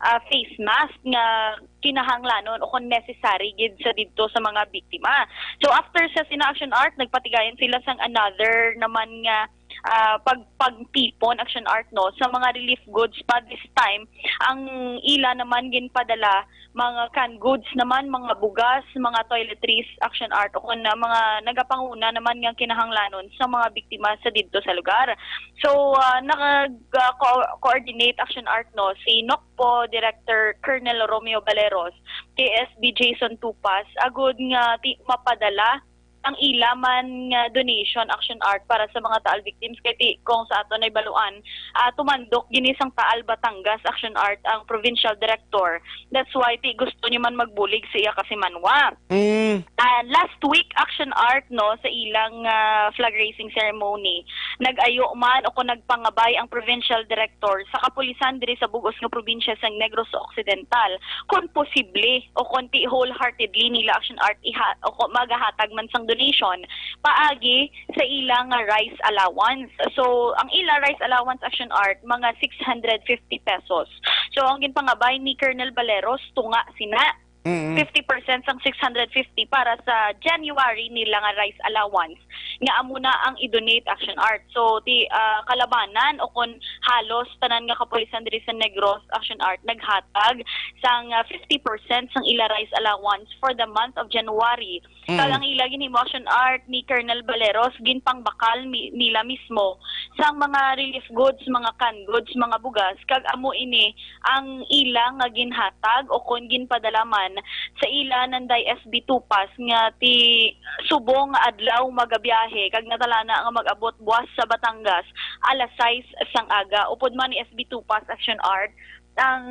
ah, face mask nga kinahanglanon o kon necessary gid sa didto sa mga biktima. So, after sa sina Action Art, nagpatigayon sila sang another naman nga ah, pag-, pagtipon, Action Art, no, sa mga relief goods pa. This time, ang ila naman ginpadala, mga canned goods naman, mga bugas, mga toiletries, Action Art, o kung na mga nagapanguna naman nga kinahanglanon sa mga biktima sa didto sa lugar. So, ah, nakag-, ah, co-, coordinate, Action Art, no, si Nocpo Director Colonel Romeo Baleros, K S B Jason Tupas, agud nga ti-, mapadala ang ila man nga donation, Action Art, para sa mga Taal victims. Kay ti, kung sa aton ay baluan, ah, tumandok gini sang Taal, Batangas, Action Art, ang provincial director. That's why ti gusto niya man magbulig sa iya kasimanwa. Mm. Ah, last week, Action Art, no, sa ilang, ah, flag raising ceremony, nag-ayo man o kung nagpangabay ang provincial director sa kapulisan diri sa bug-os nga probinsya sang Negros Occidental, kon posible o kon ti wholeheartedly nila, Action Art, iha-, o kon magahatag man sang donation paagi sa ila nga rice allowance. So, ang ila rice allowance, Action Art, mga six hundred fifty pesos. So, ang ginpangabay ni Colonel Baleros, tunga sina Mm. fifty percent sang six hundred fifty para sa January nila nga rice allowance, nga amo na ang i-donate, Action Art. So, ti, ah, kalabanan o kon halos tanan nga kapulisan diri sa Negros, Action Art, naghatag sang, ah, fifty percent sang ila rice allowance for the month of January. Mm. Kag ang ila ginhimo, Action Art, ni Colonel Baleros, ginpangbakal mi-, nila mismo sang mga relief goods, mga canned goods, mga bugas, kag amo ini ang ila nga ginhatag o kon ginpadala man sa ila nanday S B Tupas nga ti subong nga adlaw magabiyahe kag natalana nga mag-abot buwas sa Batangas alas sais sang aga. Upod man ni S B Tupas, Action Art, ang,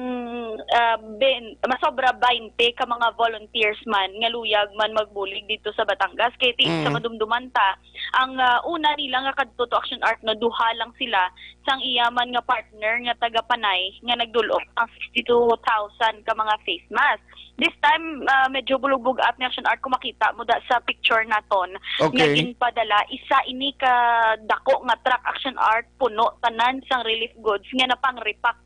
ah, ben-, masobra baynte ka mga volunteers man nga luyag man magbulig dito sa Batangas. Kay ti-, Mm. sa madumduman ta, ang, ah, una nila nga kadto to, Action Art, no, duha lang sila sang iya man nga partner nga taga Panay nga nagdul-ong ang sixty-two thousand ka mga face mask. This time, ah, medyo bulubog-at ni, Action Art, kung makita mo da sa picture naton nga Okay. ginpadala, isa ini ka dako nga truck, Action Art, puno tanan sang relief goods nga napang-repack.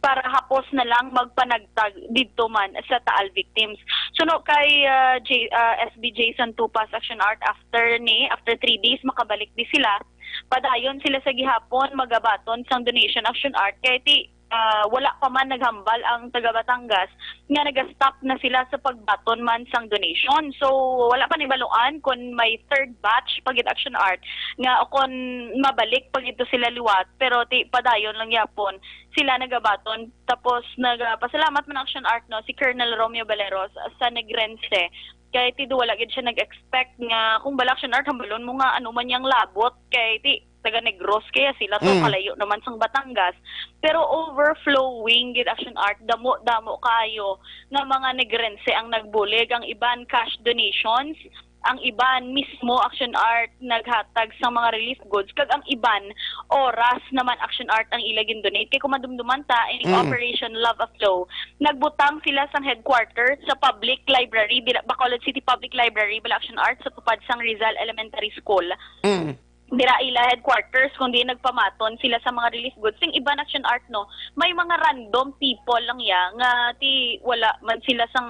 para hapos na lang magpanagtag didto man sa Taal victims. Suno kay, ah, J-, ah, S B Jason Tupas, Action Art, after ni, after three days, makabalik di sila. Padayon sila sa gihapon magabaton sang donation, Action Art, kay ti, ah, wala pa man naghambal ang taga Batangas nga naga-stop na sila sa pagbaton man sang donation. So, wala pa nibaluan kon may third batch pa gid, Action Art, nga o kon mabalik pa gid to sila liwat, pero ti padayon lang yapon sila nagabaton. Tapos nagapasalamat man, Action Art, no, si Colonel Romeo Baleros sa Negrense. Kay ti do wala gid siya nag-expect nga, kung bala, Action Art, hambalon mo nga ano man yang labot, kay ti taga Negros kaya sila to, Mm. kalayo naman sang Batangas. Pero overflowing gid, Action Art, damo-damo kayo nga mga Negrense ang nagbulig. Ang iban cash donations, ang iban mismo, Action Art, naghatag sang mga relief goods, kag ang iban oras naman, Action Art, ang ila gindonate. Kay kung madumduman ta, ining Mm. Operation Love Aflow, nagbutang sila sang headquarters sa public library, Bira-, Bacolod City Public Library, bala, Action Art, sa tupad sang Rizal Elementary School. Mm. Dira ila headquarters, kundi nagpamaton sila sa mga relief goods. Sing iban, Action Art, no, may mga random people lang ya nga ti wala man sila sang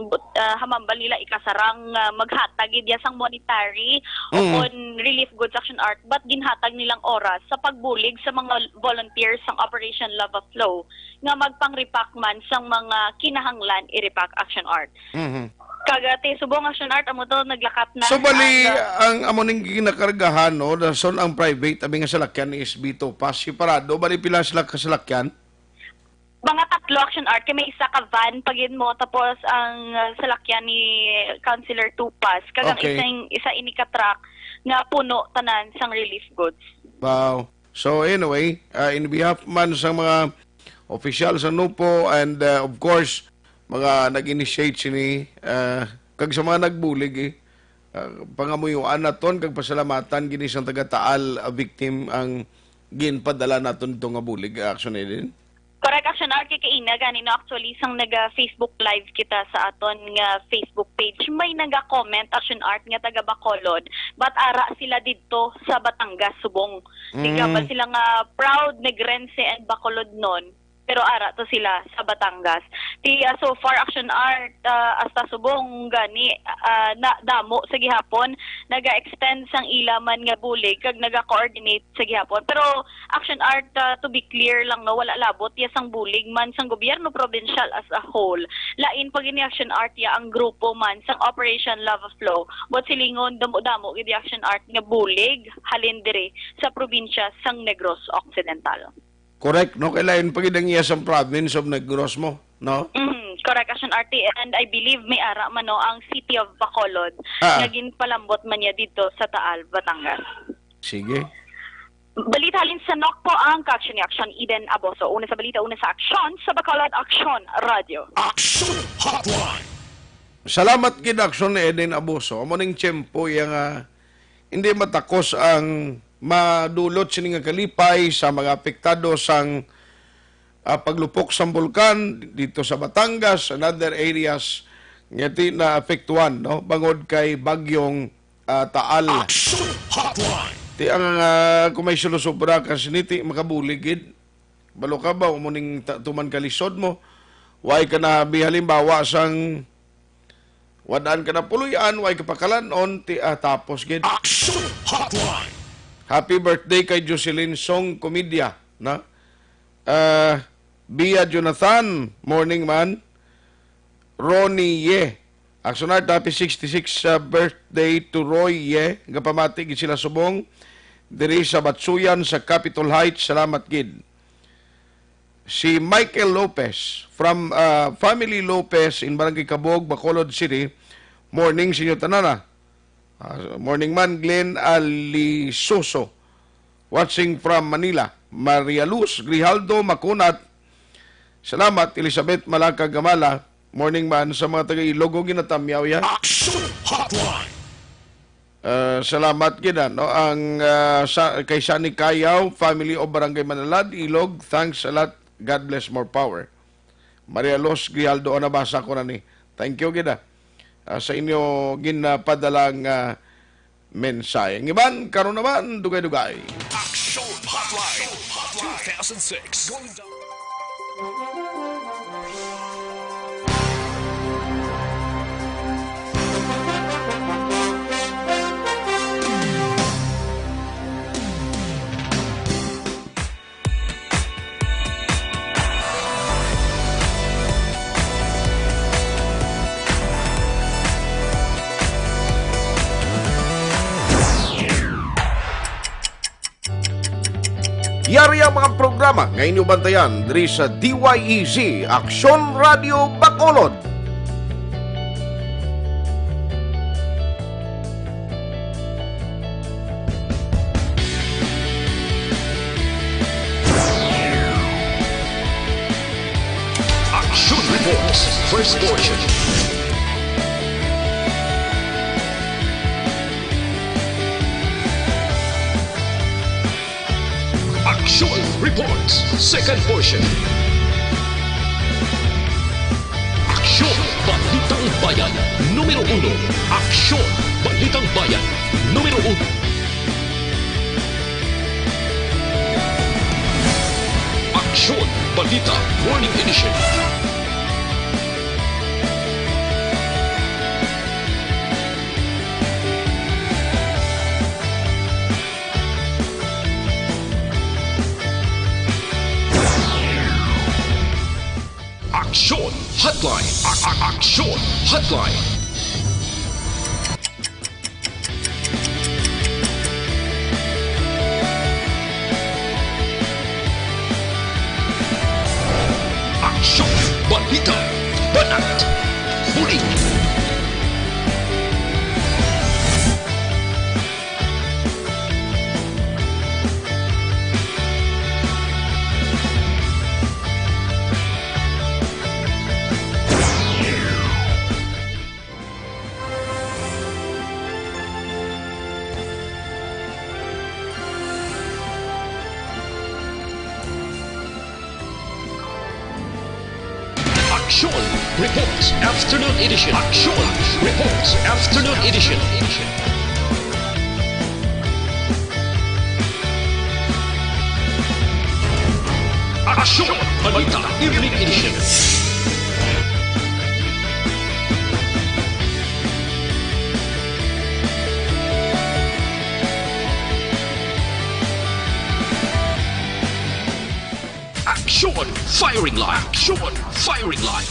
but-, ah, hamambal nila ikasarang nga maghatag gid ya sang monetary o Mm. kon relief goods, Action Art, but ginhatag nilang oras sa pagbulig sa mga volunteers sang Operation Love Aflow nga magpang-repack man sang mga kinahanglan i-repack, Action Art. Mhm. Kag, ah, ti subong, Action Art, amo to, naglakat na So, bali, ang, ah, ang amo ning ginakargahan, no, dason ang private, abi nga salakyan ni S B Tupas, separado, bali, pila sila ka salakyan? Mga tatlo, Action Art, kay may isa ka van pa gid mo, tapos ang, ah, salakyan ni Councilor Tupas, kag ang Okay. isang, isa ini ka truck nga puno tanan sang relief goods. Wow. So, anyway, ah, in behalf man sa mga opisyal sa NOPO and, ah, of course, mga nag-initiate sini, ah, kag sa mga nagbulig, eh, ah, pangamuyuan naton kag pasalamatan gid sang taga Taal, ah, victim ang ginpadala naton dito nga bulig, ah, Action Eden. Correct, Action Art, kay kaina gani, no, actually, sang naga-Facebook Live kita sa aton nga Facebook page, may naga-comment, Action Art, nga taga Bacolod, but ara sila didto sa Batangas subong. Di ka ba Mm. sila nga proud Negrense and Bacolodnon, pero ara to sila sa Batangas. Ti, ah, so far, Action Art, ah, hasta subong gani, ah, na damo sa gihapon naga-extend sang ila man nga bulig kag naga-coordinate sa gihapon. Pero, Action Art, ah, to be clear lang, no, wala labot ya sang bulig man sang gobyerno probinsyal as a whole. Lain pa gini, Action Art, ya ang grupo man sang Operation Love Aflow. Buot silingon, damo-damo gid, Action Art, nga bulig halin diri sa probinsya sang Negros Occidental. Correct, no? Kay lain pa gid ang iya sa province of Negros mo, no? Mhm, correct, Action Arte. And I believe may ara man, no, ang City of Bacolod Ah. nga ginpalambot man niya dito sa Taal, Batangas. Sige. Balita halin sa NOCPO ang kaaksyon ni Action Eden Aboso. Una sa balita, una sa aksyon, sa Bacolod Aksyon Radio. Action Hotline. Salamat gid, Action Eden Aboso. Amo ning tiyempo iya nga hindi matakos ang madulot sini nga kalipay sa mga apektado sang, ah, paglupok sang bulkan dito sa Batangas and other areas nga ti naapektuhan, no, bangod kay bagyong, ah, Taal. Action Hotline. Ti ang, ah, kung may sulusubra ka siniti, makabulig gid. Balo ka ba, amo ning ta-, tuman ka lisod mo. Way ka na, bi, halimbawa sang wadaan ka na puloy-an, way ka pakalan-on, ti, ah, tapos gid. Action Hotline. Happy birthday kay Jocelyn Song Comedia, na? Ah, Bia Jonathan, morning man. Ronnie Ye. Action Art, happy sixty-six, uh, birthday to Roy Ye. Gapamati gid sila subong diri sa Batsuyan sa Capitol Heights. Salamat gid. Si Michael Lopez from, uh, Family Lopez in Barangay Cabog, Bacolod City. Morning sa inyo tanan, ah. Ah, morning man, Glenn Alisoso. Watching from Manila. Maria Luz Grijaldo Makunat. Salamat, Elizabeth Malaka Gamala. Morning man sa mga taga Ilogo, ginatamyaw ya. Action Hotline. Ah, salamat gid, no? Ang, ah, sa, kay Sunny Kayaw, family of Barangay Manalad, Ilog, thanks a lot. God bless, more power. Maria Luz Grijaldo, o, nabasa ko na ni. Thank you gid, ah, ah, sa inyo ginapadalang, ah, mensahe. Ang iban, karon naman, dugay-dugay. Action Hotline two thousand six. Going down. Yari ang mga programa nga inyo bantayan diri sa D Y E Z, Aksyon Radio Bacolod. Action Reports, first portion. Action Reports, second portion. Aksyon, Balitang Bayan, numero uno. Aksyon, Balitang Bayan, numero uno. Aksyon, Balita, Morning Edition. Aksyon Hotline. A- a- Aksyon Hotline. Aksyon, balita, banat, huli. Action Reports Afternoon Edition. Action Reports Afternoon Edition. Action Balita Evening Edition. Action Firing Line. Action Firing Line.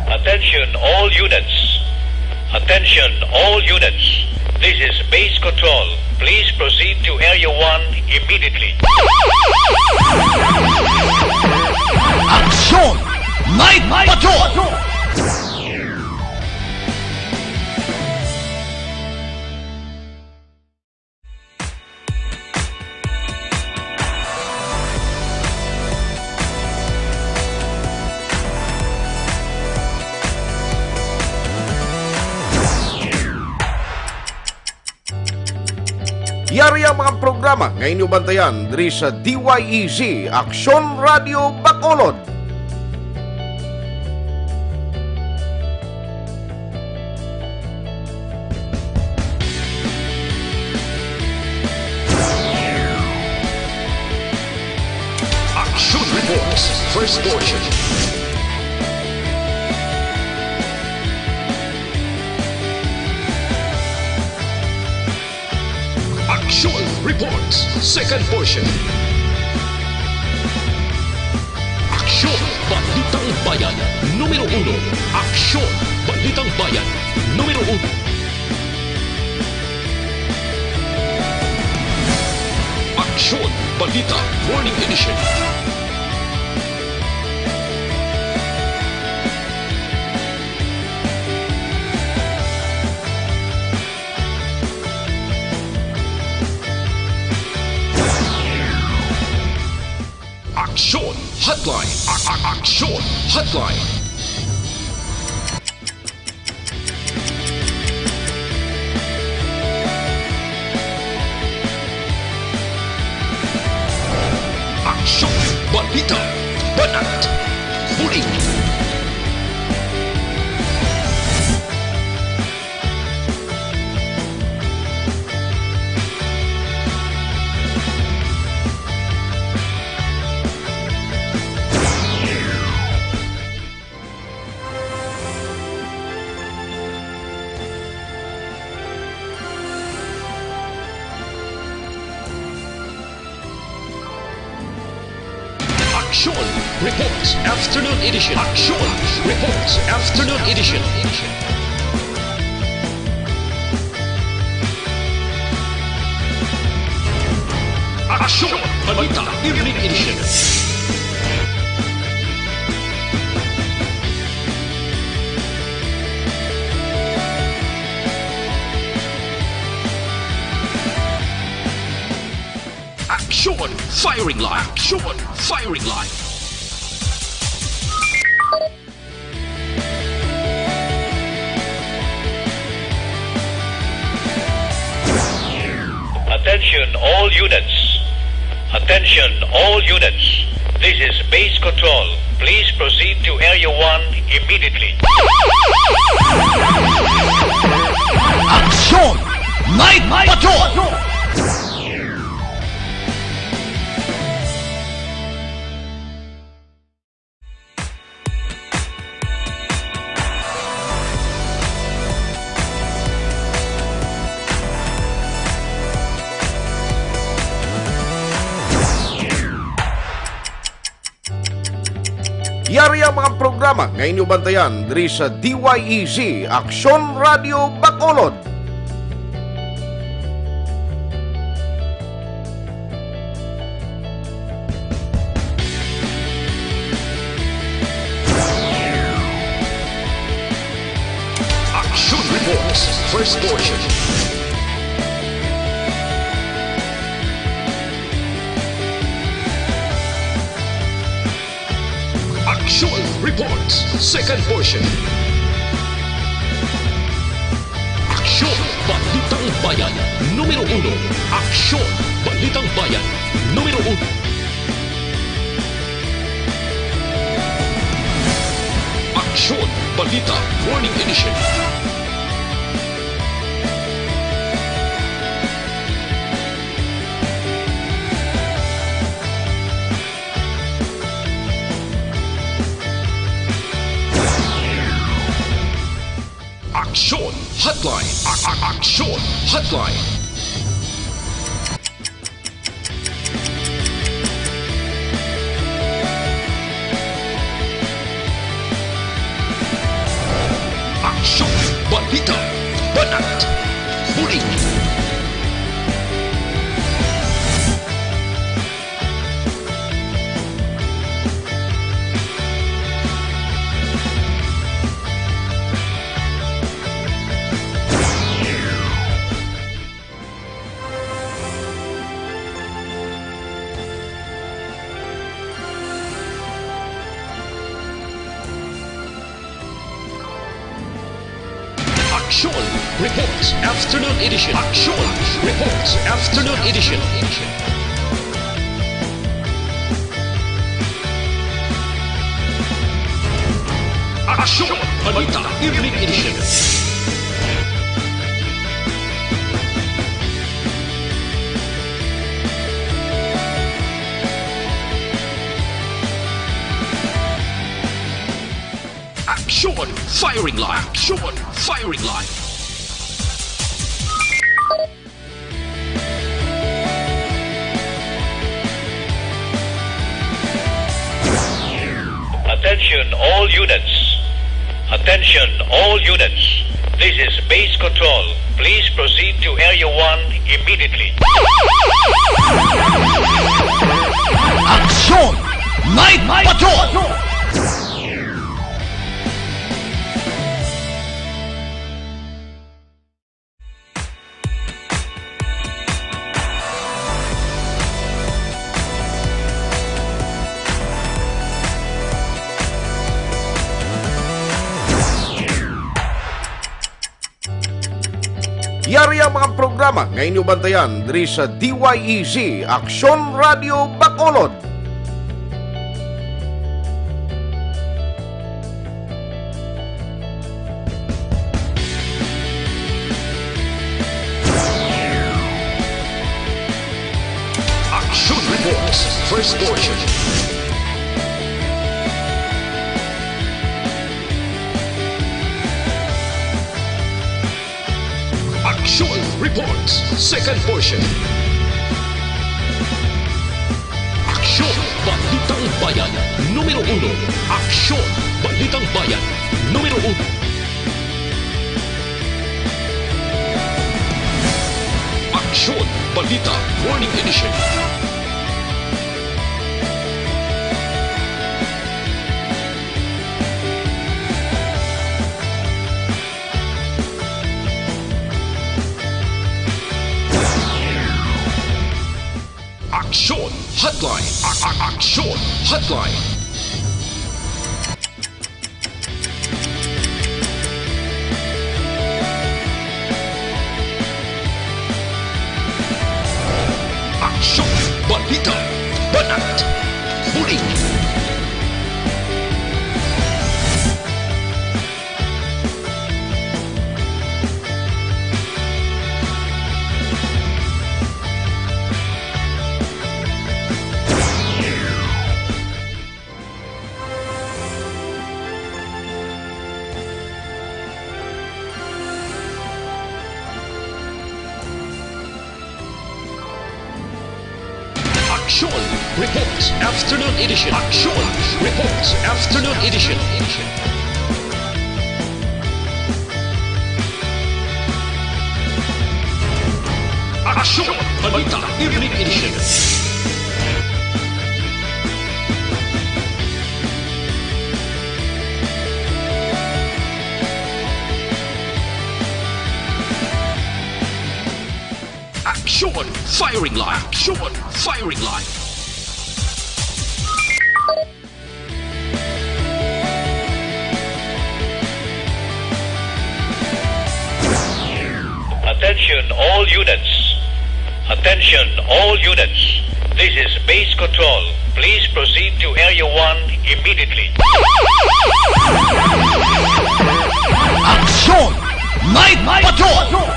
Attention all units. Attention all units. This is Base Control. Please proceed to Area one immediately. Action! Night Patrol! Yari ang mga programa nga inyo bantayan diri sa D Y E Z, Aksyon Radio Bacolod. Action Reports, first portion. Action Reports, second portion. Aksyon, Balitang Bayan, numero uno. Aksyon, Balitang Bayan, numero uno. Aksyon, Balita, Morning Edition. Aksyon Hotline. A- a- Aksyon Hotline. Aksyon, balita, banat, huli. Aksyon Reports Afternoon Edition. Aksyon Reports Afternoon Edition. Aksyon Balita Evening Edition. Aksyon Firing Line. Aksyon Firing Line. Attention all units. Attention all units. This is base control. Please proceed to Area one immediately. Aksyon! Night Patrol! Yari ang mga programa nga inyo bantayan diri sa D Y E Z, Aksyon Radio Bacolod. Action Reports, first portion. Action Reports, second portion. Aksyon, Balitang Bayan, numero uno. Aksyon, Balitang Bayan, numero uno. Aksyon, Balita, Morning Edition. Aksyon Hotline. A- a- Aksyon Hotline. Aksyon, balita, banat, bulig. Action Reports Afternoon Edition. Action Reports Afternoon Edition. Action Balita Evening Edition. Action Firing Line. Action Firing Line. Attention all units. Attention all units. This is base control. Please proceed to Area one immediately. Action! Night Patrol! Yari ang mga programa nga inyo bantayan diri sa D Y E Z, Aksyon Radio Bacolod. Action Reports, first portion. Action Reports, second portion. Action, Balitang Bayan, Numero uno, Aksyon, Balitang Bayan. Numero uno. Aksyon, Balita, Morning Edition. Aksyon Hotline. A- a- Aksyon Hotline. Aksyon, balita, banat, bulig. Aksyon Reports Afternoon Edition. Aksyon Reports Afternoon Edition. Aksyon Balita Evening Edition. Aksyon Firing Line. Aksyon Firing Line. Attention all units. Attention all units. This is base control. Please proceed to Area one immediately. Aksyon! Night Patrol!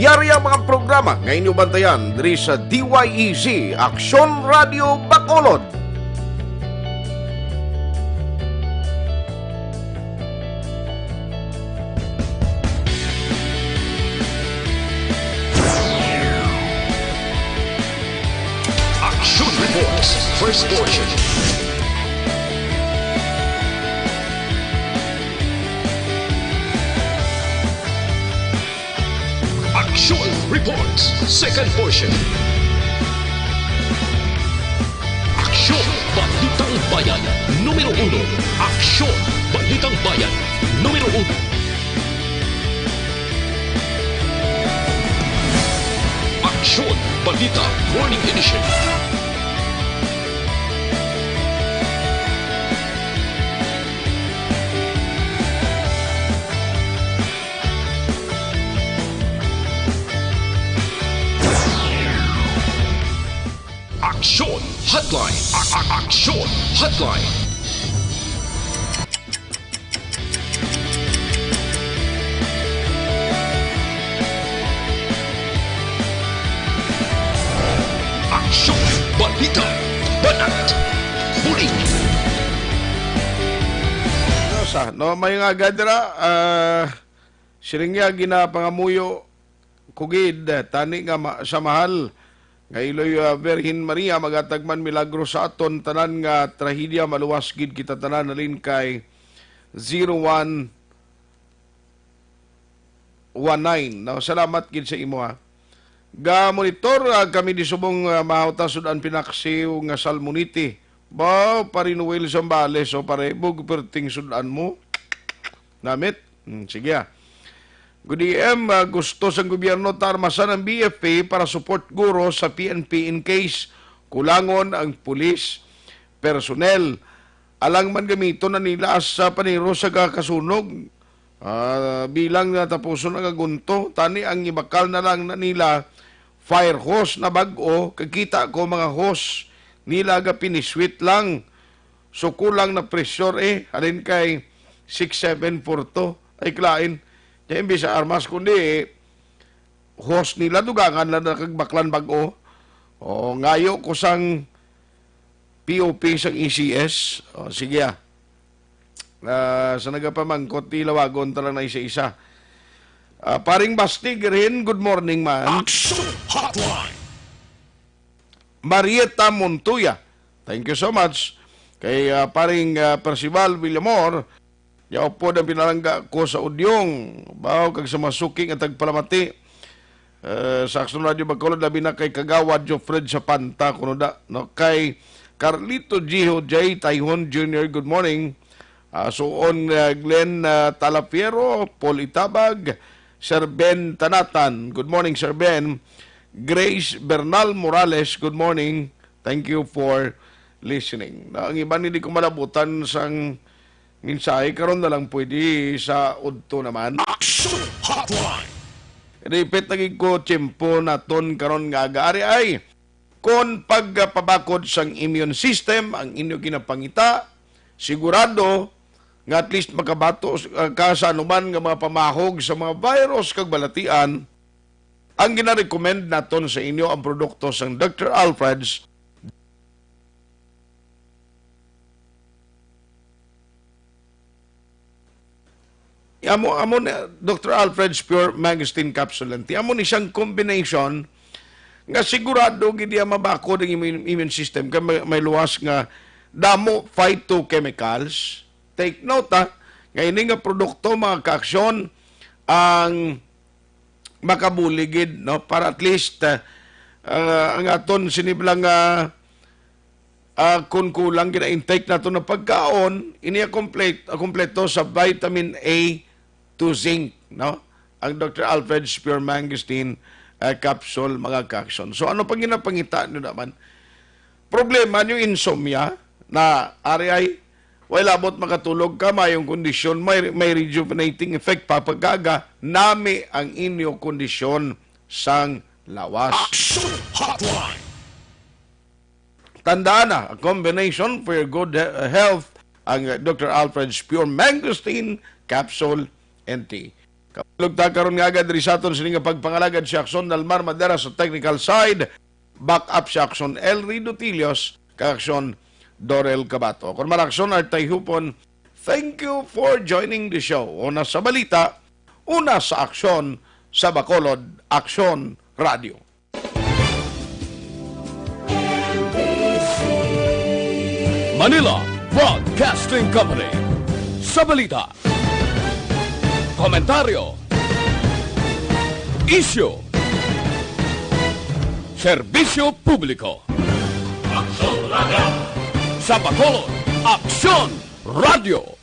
Yari ang mga programa nga inyo bantayan diri sa D Y E Z, Aksyon Radio Bacolod. Action Reports, first portion. Action Reports, second portion. Aksyon, Balitang Bayan, numero uno. Aksyon, Balitang Bayan, numero uno. Aksyon, Balita, Morning Edition. Aksyon Hotline. A- a- Aksyon Hotline. Aksyon, balita, banat, bulig. Ano sa, no, may nga gadra, ah, siling niya ginapangamuyo ko gid, tani nga ma-, sa mahal nga iloy, ah, Birhen Maria, maghatag man milagro sa aton tanan nga trahedya, maluwas gid kita tanan, halin kay zero one one nine. No, salamat gid sa imo, ha. Ga-monitor, ah, kami di subong, ah, mahawta sud-an pinaksiw nga salmonite. Ba, pare Noel Zambales, o pare, bug perting sud-an mo. Namit? Hmm, sige, ah. Good A M, ah, gusto sang gobyerno ta armasan ang B F P para support guro sa P N P in case kulangon ang police personnel. Alang man gamiton na nila sa paniro sa kakasunog. Ah, bilang natapuson ang agunto, tani ang ibakal na lang na nila fire hose na bag-o, kay kita ko mga hose nila ga piniswit lang. So, kulang na pressure, eh. Halin kay six seven four two. Ay, klain. Kaya imbis sa armas, kundi, eh, host nila, dugangan lang na kag baklan bag-o. O, ngayo ko sang P O P sang E C S. O, sige, ah. Ah, sa nagapamangkot, tilawagon ta lang na isa-isa. Ah, Paring Basti Girin, good morning, man. Action Hotline. Marieta Montoya, thank you so much. Kay, ah, Paring, ah, Percival Villamor, yaw po ang pinalangga ko sa Udyong, baw kag sa mga suki nga tagpalamati. Eh, sa Action Radio Bacolod, labi na kay Kagawad Jofred Sapanta, kuno da, no? Kay Carlito Giho J. Tayhon Junior, good morning. Ah, suon, ah, Glenn, ah, Talafiero, Paul Itabag, Sir Ben Tanatan, good morning, Sir Ben. Grace Bernal Morales, good morning. Thank you for listening. Na, ang iban hindi ko malabutan sang mensahe, karon na lang pwede sa udto naman. Action Hotline. Repeat lagi ko, tiyempo naton karon nga aga. Ari ay, kon pagpabakod sang immune system ang inyo ginapangita, sigurado nga at least makabato, uh, ka sa anuman nga mga pamahog sa mga virus kag balatian. Ang ginarecommend naton sa inyo ang produkto sang Doctor Alfred's. Amo, amo ni Doctor Alfred's Pure Mangosteen Capsule, auntie. Amo ni siyang combination nga sigurado gid niya mabakod ang immune, immune system kay may, may luwas nga damo phytochemicals. Take note, ha, nga ini nga produkto, mga kaaksyon, ang makabulig gid, no, para at least, ah, ah, ang aton sini bala nga, ah, kun kulang gid ang intake nato nga pagkaon, ini ang komplet-, ang kompleto sa vitamin A to zinc, no? Ang Doctor Alfred's Pure Mangosteen, ah, capsule, mga kaaksyon. So, ano pang ginapangita nyo naman? Problema nyo, insomnia, na ari ay, way labot makatulog ka, mayong kondisyon, may, may rejuvenating effect, papagkaga, nami ang inyo kondisyon sang lawas. Action Hotline. Tandaan na, a combination for your good he-, health, ang, uh, Doctor Alfred's Pure Mangosteen Capsule and Tea. Kabalog ta karon nga agad diri sa aton sini nga pagpangalagad si Aksyon Dalmar Madera sa technical side, back up si Aksyon Elry Dutilios, kag Aksyon Dorel Cabato. Kon man Aksyon Artay Hupon, thank you for joining the show. Una sa balita, una sa aksyon, sa Bacolod, Aksyon Radio. Manila Broadcasting Company. Sa balita, komentaryo, isyu, serbisyo publiko. Aksyon Radio. Sa Bacolod, Aksyon Radio.